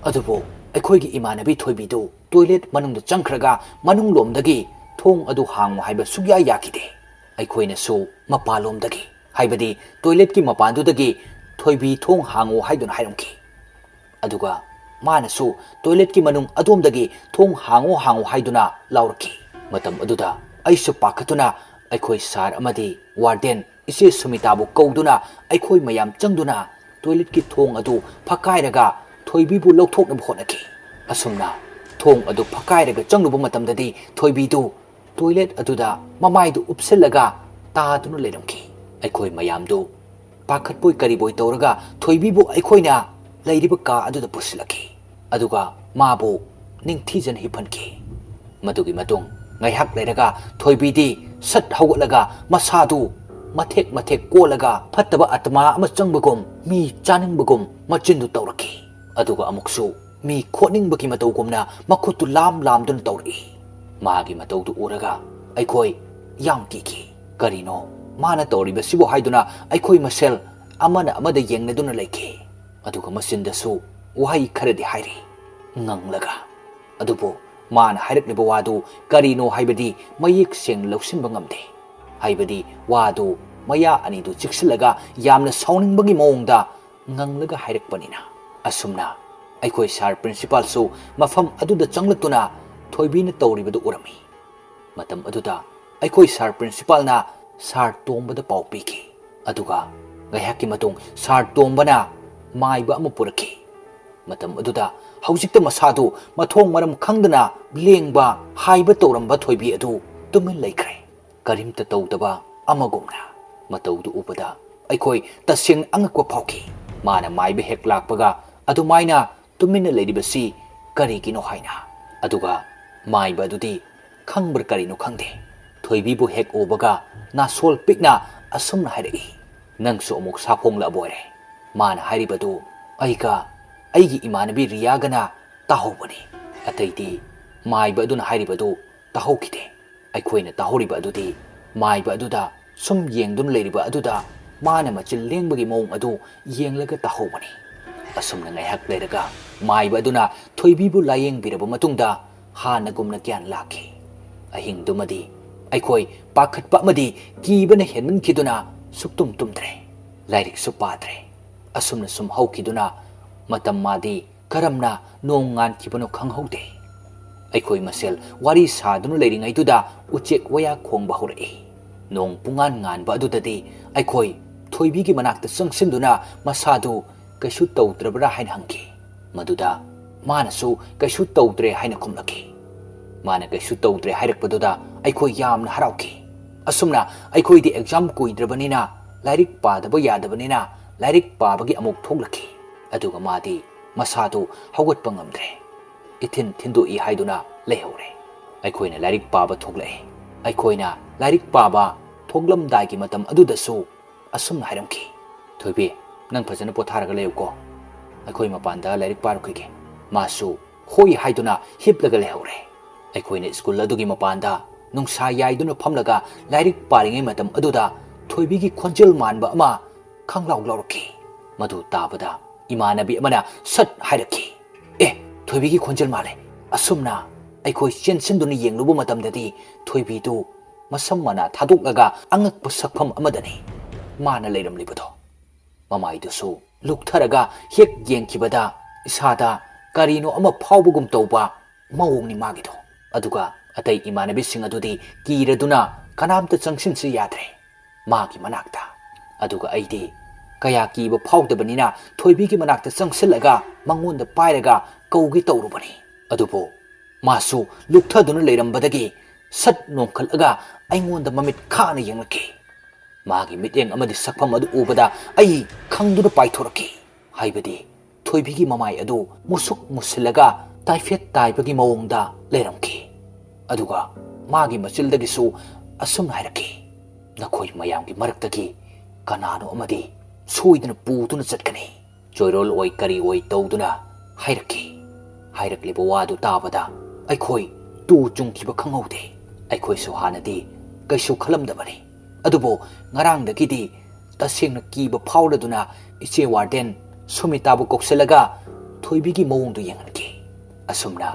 ꯑꯗꯨꯕꯨ ꯑꯩꯈꯣꯏꯒꯤ ꯏꯃꯥꯟꯅꯕꯤ ꯊꯣꯏꯕꯤꯗꯨ toilet ꯃꯅꯨꯡꯗ ꯆꯪꯈ꯭ꯔꯒ ꯃꯅꯨꯡꯂꯣꯝꯗꯒꯤ "ꯊꯣꯡ ꯑꯗꯨ ꯍꯥꯡꯉꯨ" ꯍꯥꯏꯕ ꯁꯨꯛꯌꯥ ꯌꯥꯈꯤꯗꯦ꯫ ꯑꯩꯈꯣꯏꯅꯁꯨ ꯃꯄꯥꯟꯂꯣꯝꯗꯒꯤ, ꯍꯥꯏꯕꯗꯤ toilet ꯀꯤ ꯃꯄꯥꯟꯗꯨꯗꯒꯤ "ꯊꯣꯏꯕꯤ, ꯊꯣꯡ ꯍꯥꯡꯉꯨ" ꯍꯥꯏꯗꯨꯅ ꯍꯥꯏꯔꯝꯈꯤ꯫ ꯑꯗꯨꯒ ꯃꯥꯅꯁꯨ toilet ꯀꯤ ꯃꯅꯨꯡ ꯑꯗꯣꯝꯗꯒꯤ "ꯊꯣꯡ ꯍꯥꯡꯉꯨ, ꯍꯥꯡꯉꯨ" ꯍꯥꯏꯗꯨꯅ ꯂꯥꯎꯔꯛꯈꯤ꯫ ꯃꯇꯝ ꯑꯗꯨꯗ ꯑꯩꯁꯨ ꯄꯥꯈꯠꯇꯨꯅ ꯑꯩꯈꯣꯏ sir ꯑꯃꯗꯤ warden ꯏꯆꯦ ꯁꯨꯃꯤꯇꯥꯕꯨ ꯀꯧꯗꯨꯅ ꯑꯩꯈꯣꯏ ꯃꯌꯥꯝ ꯆꯪꯗꯨꯅ ꯇꯣꯏꯂꯦꯠꯀꯤ ꯊꯣꯡ ꯑꯗꯨ ꯐꯛꯀꯥꯏꯔꯒ ꯊꯣꯏꯕꯤꯕꯨ ꯂꯧꯊꯣꯛꯅꯕ ꯍꯣꯠꯅꯈꯤ꯫ ꯑꯁꯨꯝꯅ ꯊꯣꯡ ꯑꯗꯨ ꯐꯛꯀꯥꯏꯔꯒ ꯆꯪꯂꯨꯕ ꯃꯇꯝꯗꯗꯤ ꯊꯣꯏꯕꯤꯗꯨ ꯇꯣꯏꯂꯦꯠ ꯑꯗꯨꯗ ꯃꯃꯥꯏꯗꯨ ꯎꯞꯁꯤꯜꯂꯒ ꯇꯥꯗꯨꯅ ꯂꯩꯔꯝꯈꯤ꯫ ꯑꯩꯈꯣꯏ ꯃꯌꯥꯝꯗꯨ ꯄꯥꯈꯠꯄꯣꯏ ꯀꯔꯤꯕꯣꯏ ꯇꯧꯔꯒ ꯊꯣꯏꯕꯤꯕꯨ ꯑꯩꯈꯣꯏꯅ ꯂꯩꯔꯤꯕ ꯀꯥ ꯑꯗꯨꯗ ꯄꯨꯁꯤꯜꯂꯛꯈꯤ꯫ ꯑꯗꯨꯒ ꯃꯥꯕꯨ ꯅꯤꯡꯊꯤꯖꯅ ꯍꯤꯞꯍꯟꯈꯤ꯫ ꯃꯗꯨꯒꯤ ꯃꯇꯨꯡ ꯉꯥꯏꯍꯥꯛ ꯂꯩꯔꯒ ꯊꯣꯏꯕꯤꯗꯤ ꯁꯠ ꯍꯧꯒꯠꯂꯒ ꯃꯁꯥꯗꯨ ꯃꯊꯦꯛ ꯃꯊꯦꯛ ꯀꯣꯜꯂꯒ ꯐꯠꯇꯕ ꯑꯥꯇꯃꯥ ꯑꯃ ꯆꯪꯕꯒꯨꯝ, ꯃꯤ ꯆꯥꯅꯤꯡꯕꯒꯨꯝ ꯃꯆꯤꯟꯗꯨ ꯇꯧꯔꯛꯈꯤ꯫ ꯑꯗꯨꯒ ꯑꯃꯨꯛꯁꯨ ꯃꯤ ꯈꯣꯠꯅꯤꯡꯕꯒꯤ ꯃꯇꯧꯒꯨꯝꯅ ꯃꯈꯨꯠꯇꯨ ꯂꯥꯝ ꯂꯥꯝꯗꯨꯅ ꯇꯧꯔꯛꯏ꯫ ꯃꯥꯒꯤ ꯃꯇꯧꯗꯨ ꯎꯔꯒ ꯑꯩꯈꯣꯏ ꯌꯥꯝ ꯀꯤꯈꯤ꯫ ꯀꯔꯤꯅꯣ ꯃꯥꯅ ꯇꯧꯔꯤꯕꯁꯤꯕꯨ ꯍꯥꯏꯗꯨꯅ ꯑꯩꯈꯣꯏ ꯃꯁꯦꯜ ꯑꯃꯅ ꯑꯃꯗ ꯌꯦꯡꯅꯗꯨꯅ ꯂꯩꯈꯤ꯫ ꯑꯗꯨꯒ ꯃꯆꯤꯟꯗꯁꯨ ꯋꯥꯍꯩ ꯈꯔꯗꯤ ꯍꯥꯏꯔꯤ, ꯉꯪꯂꯒ꯫ ꯑꯗꯨꯕꯨ ꯃꯥꯅ ꯍꯥꯏꯔꯛꯂꯤꯕ ꯋꯥꯗꯨ ꯀꯔꯤꯅꯣ ꯍꯥꯏꯕꯗꯤ ꯃꯌꯦꯛ ꯁꯦꯡꯅ ꯂꯧꯁꯤꯟꯕ ꯉꯝꯗꯦ꯫ ꯍꯥꯏꯕꯗꯤ ꯋꯥꯗꯨ ꯃꯌꯥ ꯑꯅꯤꯗꯨ ꯆꯤꯛꯁꯤꯜꯂꯒ ꯌꯥꯝꯅ ꯁꯥꯎꯅꯤꯡꯕꯒꯤ ꯃꯑꯣꯡꯗ ꯉꯪꯂꯒ ꯍꯥꯏꯔꯛꯄꯅꯤꯅ꯫ ꯑꯁꯨꯝꯅ ꯑꯩꯈꯣꯏ ꯁꯥꯔ ꯄ꯭ꯔꯤꯟꯁꯤꯄꯥꯜꯁꯨ ꯃꯐꯝ ꯑꯗꯨꯗ ꯆꯪꯂꯛꯇꯨꯅ ꯊꯣꯏꯕꯤꯅ ꯇꯧꯔꯤꯕꯗꯨ ꯎꯔꯝꯃꯤ꯫ ꯃꯇꯝ ꯑꯗꯨꯗ ꯑꯩꯈꯣꯏ ꯁꯥꯔ ꯄ꯭ꯔꯤꯟꯁꯤꯄꯥꯜꯅ ꯁꯥꯔ ꯇꯣꯝꯕꯗ ꯄꯥꯎ ꯄꯤꯈꯤ꯫ ꯑꯗꯨꯒ ꯉꯥꯏꯍꯥꯛꯀꯤ ꯃꯇꯨꯡ ꯁꯥꯔ ꯇꯣꯝꯕꯅ ꯃꯥꯏꯕ ꯑꯃ ꯄꯨꯔꯛꯈꯤ꯫ ꯃꯇꯝ ꯑꯗꯨꯗ ꯍꯧꯖꯤꯛꯇ ꯃꯁꯥꯗꯨ ꯃꯊꯣꯡ ꯃꯔꯝ ꯈꯪꯗꯅ ꯂꯦꯡꯕ ꯍꯥꯏꯕ ꯇꯧꯔꯝꯕ ꯊꯣꯏꯕꯤ ꯑꯗꯨ ꯇꯨꯃꯤꯟ ꯂꯩꯈ꯭ꯔꯦ, ꯀꯔꯤꯝꯇ ꯇꯧꯗꯕ ꯑꯃꯒꯨꯝꯅ꯫ ꯃꯇꯧꯗꯨ ꯎꯕꯗ ꯑꯩꯈꯣꯏ ꯇꯁꯦꯡꯅ ꯑꯉꯛꯄ ꯐꯥꯎꯈꯤ꯫ ꯃꯥꯅ ꯃꯥꯏꯕ ꯍꯦꯛ ꯂꯥꯛꯄꯒ ꯑꯗꯨꯃꯥꯏꯅ ꯇꯨꯃꯤꯟꯅ ꯂꯩꯔꯤꯕꯁꯤ ꯀꯔꯤꯒꯤꯅꯣ ꯍꯥꯏꯅ꯫ ꯑꯗꯨꯒ ꯃꯥꯏꯕ ꯑꯗꯨꯗꯤ ꯈꯪꯕ꯭ꯔꯥ ꯀꯔꯤꯅꯣ ꯈꯪꯗꯦ, ꯊꯣꯏꯕꯤꯕꯨ ꯍꯦꯛ ꯎꯕꯒ ꯅꯥꯁꯣꯜ ꯄꯤꯛꯅ ꯑꯁꯨꯝꯅ ꯍꯥꯏꯔꯛꯏ, "ꯅꯪꯁꯨ ꯑꯃꯨꯛ ꯁꯥꯐꯣꯡꯂꯛꯑꯕ ꯑꯣꯏꯔꯦ"꯫ ꯃꯥꯅ ꯍꯥꯏꯔꯤꯕꯗꯨ ꯑꯩꯒ ꯑꯩꯒꯤ ꯏꯃꯥꯟꯅꯕꯤ ꯔꯤꯌꯥꯒꯅ ꯇꯥꯍꯧꯕꯅꯤ꯫ ꯑꯇꯩꯗꯤ ꯃꯥꯏꯕ ꯑꯗꯨꯅ ꯍꯥꯏꯔꯤꯕꯗꯨ ꯇꯥꯍꯧꯈꯤꯗꯦ꯫ ꯑꯩꯈꯣꯏꯅ ꯇꯥꯍꯧꯔꯤꯕ ꯑꯗꯨꯗꯤ ꯃꯥꯏꯕ ꯑꯗꯨꯗ ꯁꯨꯝ ꯌꯦꯡꯗꯨꯅ ꯂꯩꯔꯤꯕ ꯑꯗꯨꯗ ꯃꯥꯅ ꯃꯆꯤꯟ ꯂꯦꯡꯕꯒꯤ ꯃꯑꯣꯡ ꯑꯗꯨ ꯌꯦꯡꯂꯒ ꯇꯥꯍꯧꯕꯅꯤ꯫ ꯑꯁꯨꯝꯅ ꯉꯥꯏꯍꯥꯛ ꯂꯩꯔꯒ ꯃꯥꯏꯕ ꯑꯗꯨꯅ ꯊꯣꯏꯕꯤꯕꯨ ꯂꯥꯌꯦꯡꯕꯤꯔꯕ ꯃꯇꯨꯡꯗ ꯍꯥꯟꯅꯒꯨꯝꯅ ꯒ꯭ꯌꯥꯟ ꯂꯥꯛꯈꯤ꯫ ꯑꯍꯤꯡꯗꯨꯃꯗꯤ ꯑꯩꯈꯣꯏ ꯄꯥꯈꯠꯄ ꯑꯃꯗꯤ ꯀꯤꯕꯅ ꯍꯦꯟꯃꯟꯈꯤꯗꯨꯅ ꯁꯨꯛꯇꯨꯝ ꯇꯨꯝꯗ꯭ꯔꯦ, ꯂꯥꯏꯔꯤꯛꯁꯨ ꯄꯥꯗ꯭ꯔꯦ꯫ ꯑꯁꯨꯝꯅ ꯁꯨꯝ ꯍꯧꯈꯤꯗꯨꯅ ꯃꯇꯝ ꯃꯥꯗꯤ ꯀꯔꯝꯅ ꯅꯣꯡ ꯉꯥꯟꯈꯤꯕꯅꯣ ꯈꯪꯍꯧꯗꯦ꯫ ꯑꯩꯈꯣꯏ ꯃꯁꯦꯜ ꯋꯥꯔꯤ ꯁꯥꯗꯨꯅ ꯂꯩꯔꯤꯉꯩꯗꯨꯗ ꯎꯆꯦꯛ ꯋꯥꯌꯥ ꯈꯣꯡꯕ ꯍꯧꯔꯛꯏ꯫ ꯅꯣꯡ ꯄꯨꯡꯉꯥꯟ ꯉꯥꯟꯕ ꯑꯗꯨꯗꯗꯤ ꯑꯩꯈꯣꯏ ꯊꯣꯏꯕꯤꯒꯤ ꯃꯅꯥꯛꯇ ꯆꯪꯁꯤꯟꯗꯨꯅ ꯃꯁꯥꯗꯨ ꯀꯩꯁꯨ ꯇꯧꯗ꯭ꯔꯕ꯭ꯔꯥ ꯍꯥꯏꯅ ꯍꯪꯈꯤ꯫ ꯃꯗꯨꯗ ꯃꯥꯅꯁꯨ ꯀꯩꯁꯨ ꯇꯧꯗ꯭ꯔꯦ ꯍꯥꯏꯅ ꯈꯨꯝꯂꯛꯈꯤ꯫ ꯃꯥꯅ ꯀꯩꯁꯨ ꯇꯧꯗ꯭ꯔꯦ ꯍꯥꯏꯔꯛꯄꯗꯨꯗ ꯑꯩꯈꯣꯏ ꯌꯥꯝꯅ ꯍꯔꯥꯎꯈꯤ꯫ ꯑꯁꯨꯝꯅ ꯑꯩꯈꯣꯏꯗꯤ ꯑꯦꯛꯖꯥꯝ ꯀꯨꯏꯗ꯭ꯔꯕꯅꯤꯅ ꯂꯥꯏꯔꯤꯛ ꯄꯥꯗꯕ ꯌꯥꯗꯕꯅꯤꯅ ꯂꯥꯏꯔꯤꯛ ꯄꯥꯕꯒꯤ ꯑꯃꯨꯛ ꯊꯣꯛꯂꯛꯈꯤ꯫ ꯑꯗꯨꯒ ꯃꯥꯗꯤ ꯃꯁꯥꯗꯨ ꯍꯧꯒꯠꯄ ꯉꯝꯗ꯭ꯔꯦ꯫ ꯏꯊꯤꯟ ꯊꯤꯟꯗꯣꯛꯏ ꯍꯥꯏꯗꯨꯅ ꯂꯩꯍꯧꯔꯦ꯫ ꯑꯩꯈꯣꯏꯅ ꯂꯥꯏꯔꯤꯛ ꯄꯥꯕ ꯊꯣꯛꯂꯛꯑꯦ꯫ ꯑꯩꯈꯣꯏꯅ ꯂꯥꯏꯔꯤꯛ ꯄꯥꯕ ꯊꯣꯛꯂꯝꯗꯥꯏꯒꯤ ꯃꯇꯝ ꯑꯗꯨꯗꯁꯨ ꯑꯁꯨꯝꯅ ꯍꯥꯏꯔꯝꯈꯤ, "ꯊꯣꯏꯕꯤ, ꯅꯪ ꯐꯖꯅ ꯄꯣꯊꯥꯔꯒ ꯂꯩꯌꯨꯀꯣ꯫ ꯑꯩꯈꯣꯏ ꯃꯄꯥꯟꯗ ꯂꯥꯏꯔꯤꯛ ꯄꯥꯔꯨꯈꯤꯒꯦ꯫" ꯃꯥꯁꯨ ꯍꯣꯏ ꯍꯥꯏꯗꯨꯅ ꯍꯤꯞꯂꯒ ꯂꯩꯍꯧꯔꯦ꯫ ꯑꯩꯈꯣꯏꯅ ꯁ꯭ꯀꯨꯜ ꯑꯗꯨꯒꯤ ꯃꯄꯥꯟꯗ ꯅꯨꯡꯁꯥ ꯌꯥꯏꯗꯨꯅ ꯐꯝꯂꯒ ꯂꯥꯏꯔꯤꯛ ꯄꯥꯔꯤꯉꯩ ꯃꯇꯝ ꯑꯗꯨꯗ ꯊꯣꯏꯕꯤꯒꯤ ꯈꯣꯟꯖꯦꯜ ꯃꯥꯟꯕ ꯑꯃ ꯈꯪꯂꯥꯎ ꯂꯥꯎꯔꯛꯈꯤ꯫ ꯃꯗꯨ ꯇꯥꯕꯗ ꯏꯃꯥꯟꯅꯕꯤ ꯑꯃꯅ ꯁꯠ ꯍꯥꯏꯔꯛꯈꯤ, "ꯑꯦ, ꯊꯣꯏꯕꯤꯒꯤ ꯈꯣꯟꯖꯦꯜ ꯃꯥꯜꯂꯦ꯫" ꯑꯁꯨꯝꯅ ꯑꯩꯈꯣꯏ ꯆꯦꯟꯁꯤꯟꯗꯨꯅ ꯌꯦꯡꯂꯨꯕ ꯃꯇꯝꯗꯗꯤ ꯊꯣꯏꯕꯤꯗꯨ ꯃꯁꯝ ꯃꯅꯥ ꯊꯥꯗꯣꯛꯂꯒ ꯑꯉꯛꯄ ꯁꯛꯐꯝ ꯑꯃꯗꯅꯤ ꯃꯥꯅ ꯂꯩꯔꯝꯂꯤꯕꯗꯣ꯫ ꯃꯃꯥꯏꯗꯨꯁꯨ ꯂꯨꯛꯊꯔꯒ ꯍꯦꯛ ꯌꯦꯡꯈꯤꯕꯗ ꯏꯁꯥꯗ ꯀꯔꯤꯅꯣ ꯑꯃ ꯐꯥꯎꯕꯒꯨꯝ ꯇꯧꯕ ꯃꯑꯣꯡꯅꯤ ꯃꯥꯒꯤꯗꯣ꯫ ꯑꯗꯨꯒ ꯑꯇꯩ ꯏꯃꯥꯟꯅꯕꯤꯁꯤꯡ ꯑꯗꯨꯗꯤ ꯀꯤꯔꯗꯨꯅ ꯀꯅꯥꯝꯇ ꯆꯪꯁꯤꯟꯁꯤ ꯌꯥꯗ꯭ꯔꯦ ꯃꯥꯒꯤ ꯃꯅꯥꯛꯇ꯫ ꯑꯗꯨꯒ ꯑꯩꯗꯤ ꯀꯌꯥ ꯀꯤꯕ ꯐꯥꯎꯗꯕꯅꯤꯅ ꯊꯣꯏꯕꯤꯒꯤ ꯃꯅꯥꯛꯇ ꯆꯪꯁꯤꯜꯂꯒ ꯃꯉꯣꯟꯗ ꯄꯥꯏꯔꯒ ꯀꯧꯒꯦ ꯇꯧꯔꯨꯕꯅꯤ꯫ ꯑꯗꯨꯕꯨ ꯃꯥꯁꯨ ꯂꯨꯛꯊꯗꯨꯅ ꯂꯩꯔꯝꯕꯗꯒꯤ ꯁꯠ ꯅꯣꯡꯈꯠꯂꯒ ꯑꯩꯉꯣꯟꯗ ꯃꯃꯤꯠ ꯈꯥꯅ ꯌꯦꯡꯂꯛꯈꯤ꯫ ꯃꯥꯒꯤ ꯃꯤꯠꯌꯦꯡ ꯑꯃꯗꯤ ꯁꯛꯐꯝ ꯑꯗꯨ ꯎꯕꯗ ꯑꯩ ꯈꯪꯗꯨꯅ ꯄꯥꯏꯊꯣꯔꯛꯈꯤ꯫ ꯍꯥꯏꯕꯗꯤ ꯊꯣꯏꯕꯤꯒꯤ ꯃꯃꯥꯏ ꯑꯗꯨ ꯃꯨꯁꯨꯛ ꯃꯨꯁꯤꯜꯂꯒ ꯇꯥꯏꯐꯦꯠ ꯇꯥꯏꯕꯒꯤ ꯃꯑꯣꯡꯗ ꯂꯩꯔꯝꯈꯤ꯫ ꯑꯗꯨꯒ ꯃꯥꯒꯤ ꯃꯆꯤꯜꯗꯒꯤꯁꯨ ꯑꯁꯨꯝꯅ ꯍꯥꯏꯔꯛꯈꯤ, "ꯅꯈꯣꯏ ꯃꯌꯥꯝꯒꯤ ꯃꯔꯛꯇꯒꯤ ꯀꯅꯥꯅꯣ ꯑꯃꯗꯤ ꯁꯣꯏꯗꯅ ꯄꯨꯗꯨꯅ ꯆꯠꯀꯅꯤ꯫" ꯆꯣꯏꯔꯣꯜ ꯑꯣꯏ ꯀꯔꯤ ꯑꯣꯏ ꯇꯧꯗꯨꯅ ꯍꯥꯏꯔꯛꯈꯤ꯫ ꯍꯥꯏꯔꯛꯂꯤꯕ ꯋꯥꯗꯨ ꯇꯥꯕꯗ ꯑꯩꯈꯣꯏ ꯇꯨ ꯆꯨꯡꯈꯤꯕ ꯈꯪꯍꯧꯗꯦ꯫ ꯑꯩꯈꯣꯏꯁꯨ ꯍꯥꯟꯅꯗꯤ ꯀꯩꯁꯨ ꯈꯜꯂꯝꯗꯕꯅꯤ꯫ ꯑꯗꯨꯕꯨ ꯉꯔꯥꯡꯗꯒꯤꯗꯤ ꯇꯁꯦꯡꯅ ꯀꯤꯕ ꯐꯥꯎꯔꯗꯨꯅ ꯏꯆꯦ ꯋꯥꯔꯗꯦꯟ ꯁꯨꯃꯤꯇꯥꯕꯨ ꯀꯧꯁꯤꯜꯂꯒ ꯊꯣꯏꯕꯤꯒꯤ ꯃꯑꯣꯡꯗꯨ ꯌꯦꯡꯍꯟꯈꯤ꯫ ꯑꯁꯨꯝꯅ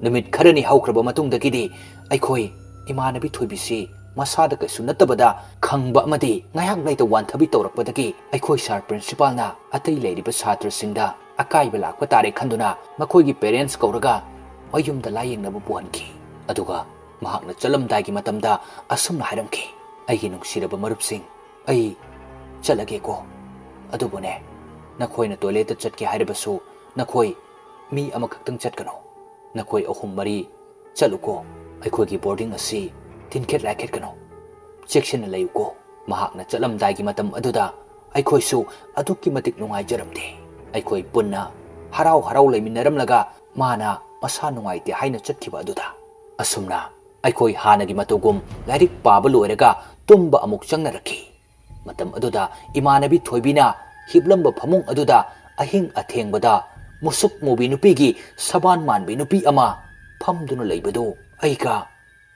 ꯅꯨꯃꯤꯠ ꯈꯔꯅꯤ ꯍꯧꯈ꯭ꯔꯕ ꯃꯇꯨꯡꯗꯒꯤꯗꯤ ꯑꯩꯈꯣꯏ ꯏꯃꯥꯟꯅꯕꯤ ꯊꯣꯏꯕꯤꯁꯤ ꯃꯁꯥꯗ ꯀꯩꯁꯨ ꯅꯠꯇꯕꯗ ꯈꯪꯕ ꯑꯃꯗꯤ ꯉꯥꯏꯍꯥꯛ ꯂꯩꯇ ꯋꯥꯟꯊꯕꯤ ꯇꯧꯔꯛꯄꯗꯒꯤ ꯑꯩꯈꯣꯏ ꯁꯥꯔ ꯄ꯭ꯔꯤꯟꯁꯤꯄꯥꯜꯅ ꯑꯇꯩ ꯂꯩꯔꯤꯕ ꯁꯥꯇ꯭ꯔꯁꯤꯡꯗ ꯑꯀꯥꯏꯕ ꯂꯥꯛꯄ ꯇꯥꯔꯦ ꯈꯟꯗꯨꯅ ꯃꯈꯣꯏꯒꯤ ꯄꯦꯔꯦꯟꯁ ꯀꯧꯔꯒ ꯃꯌꯨꯝꯗ ꯂꯥꯌꯦꯡꯅꯕ ꯄꯨꯍꯟꯈꯤ꯫ ꯑꯗꯨꯒ ꯃꯍꯥꯛꯅ ꯆꯠꯂꯝꯗꯥꯏꯒꯤ ꯃꯇꯝꯗ ꯑꯁꯨꯝꯅ ꯍꯥꯏꯔꯝꯈꯤ, ꯑꯩꯒꯤ ꯅꯨꯡꯁꯤꯔꯕ ꯃꯔꯨꯞꯁꯤꯡ, ꯑꯩ ꯆꯠꯂꯒꯦꯀꯣ꯫ ꯑꯗꯨꯕꯨꯅꯦ, ꯅꯈꯣꯏꯅ ꯇꯣꯏꯂꯦꯠꯇ ꯆꯠꯀꯦ ꯍꯥꯏꯔꯕꯁꯨ ꯅꯈꯣꯏ ꯃꯤ ꯑꯃꯈꯛꯇꯪ ꯆꯠꯀꯅꯨ꯫ ꯅꯈꯣꯏ ꯑꯍꯨꯝ ꯃꯔꯤ ꯆꯠꯂꯨꯀꯣ꯫ ꯑꯩꯈꯣꯏꯒꯤ ꯕꯣꯔꯗꯤꯡ ꯑꯁꯤ ꯊꯤꯟꯈꯦꯠ ꯂꯥꯏꯈꯦꯠꯀꯅꯨ꯫ ꯆꯦꯛꯁꯤꯟꯅ ꯂꯩꯌꯨꯀꯣ꯫ ꯃꯍꯥꯛꯅ ꯆꯠꯂꯝꯗꯥꯏꯒꯤ ꯃꯇꯝ ꯑꯗꯨꯗ ꯑꯩꯈꯣꯏꯁꯨ ꯑꯗꯨꯛꯀꯤ ꯃꯇꯤꯛ ꯅꯨꯡꯉꯥꯏꯖꯔꯝꯗꯦ꯫ ꯑꯩꯈꯣꯏ ꯄꯨꯟꯅ ꯍꯔꯥꯎ ꯍꯔꯥꯎ ꯂꯩꯃꯤꯟꯅꯔꯝꯂꯒ ꯃꯥꯅ ꯃꯁꯥ ꯅꯨꯡꯉꯥꯏꯇꯦ ꯍꯥꯏꯅ ꯆꯠꯈꯤꯕ ꯑꯗꯨꯗ꯫ ꯑꯁꯨꯝꯅ ꯑꯩꯈꯣꯏ ꯍꯥꯟꯅꯒꯤ ꯃꯇꯧꯒꯨꯝ ꯂꯥꯏꯔꯤꯛ ꯄꯥꯕ ꯂꯣꯏꯔꯒ ꯇꯨꯝꯕ ꯑꯃꯨꯛ ꯆꯪꯅꯔꯛꯈꯤ꯫ ꯃꯇꯝ ꯑꯗꯨꯗ ꯏꯃꯥꯟꯅꯕꯤ ꯊꯣꯏꯕꯤꯅ ꯍꯤꯞꯂꯝꯕ ꯐꯃꯨꯡ ꯑꯗꯨꯗ ꯑꯍꯤꯡ ꯑꯊꯦꯡꯕꯗ ꯃꯨꯁꯨꯛ ꯃꯨꯕꯤ ꯅꯨꯄꯤꯒꯤ ꯁꯕꯥꯟ ꯃꯥꯟꯕꯤ ꯅꯨꯄꯤ ꯑꯃ ꯐꯝꯗꯨꯅ ꯂꯩꯕꯗꯨ ꯑꯩꯒ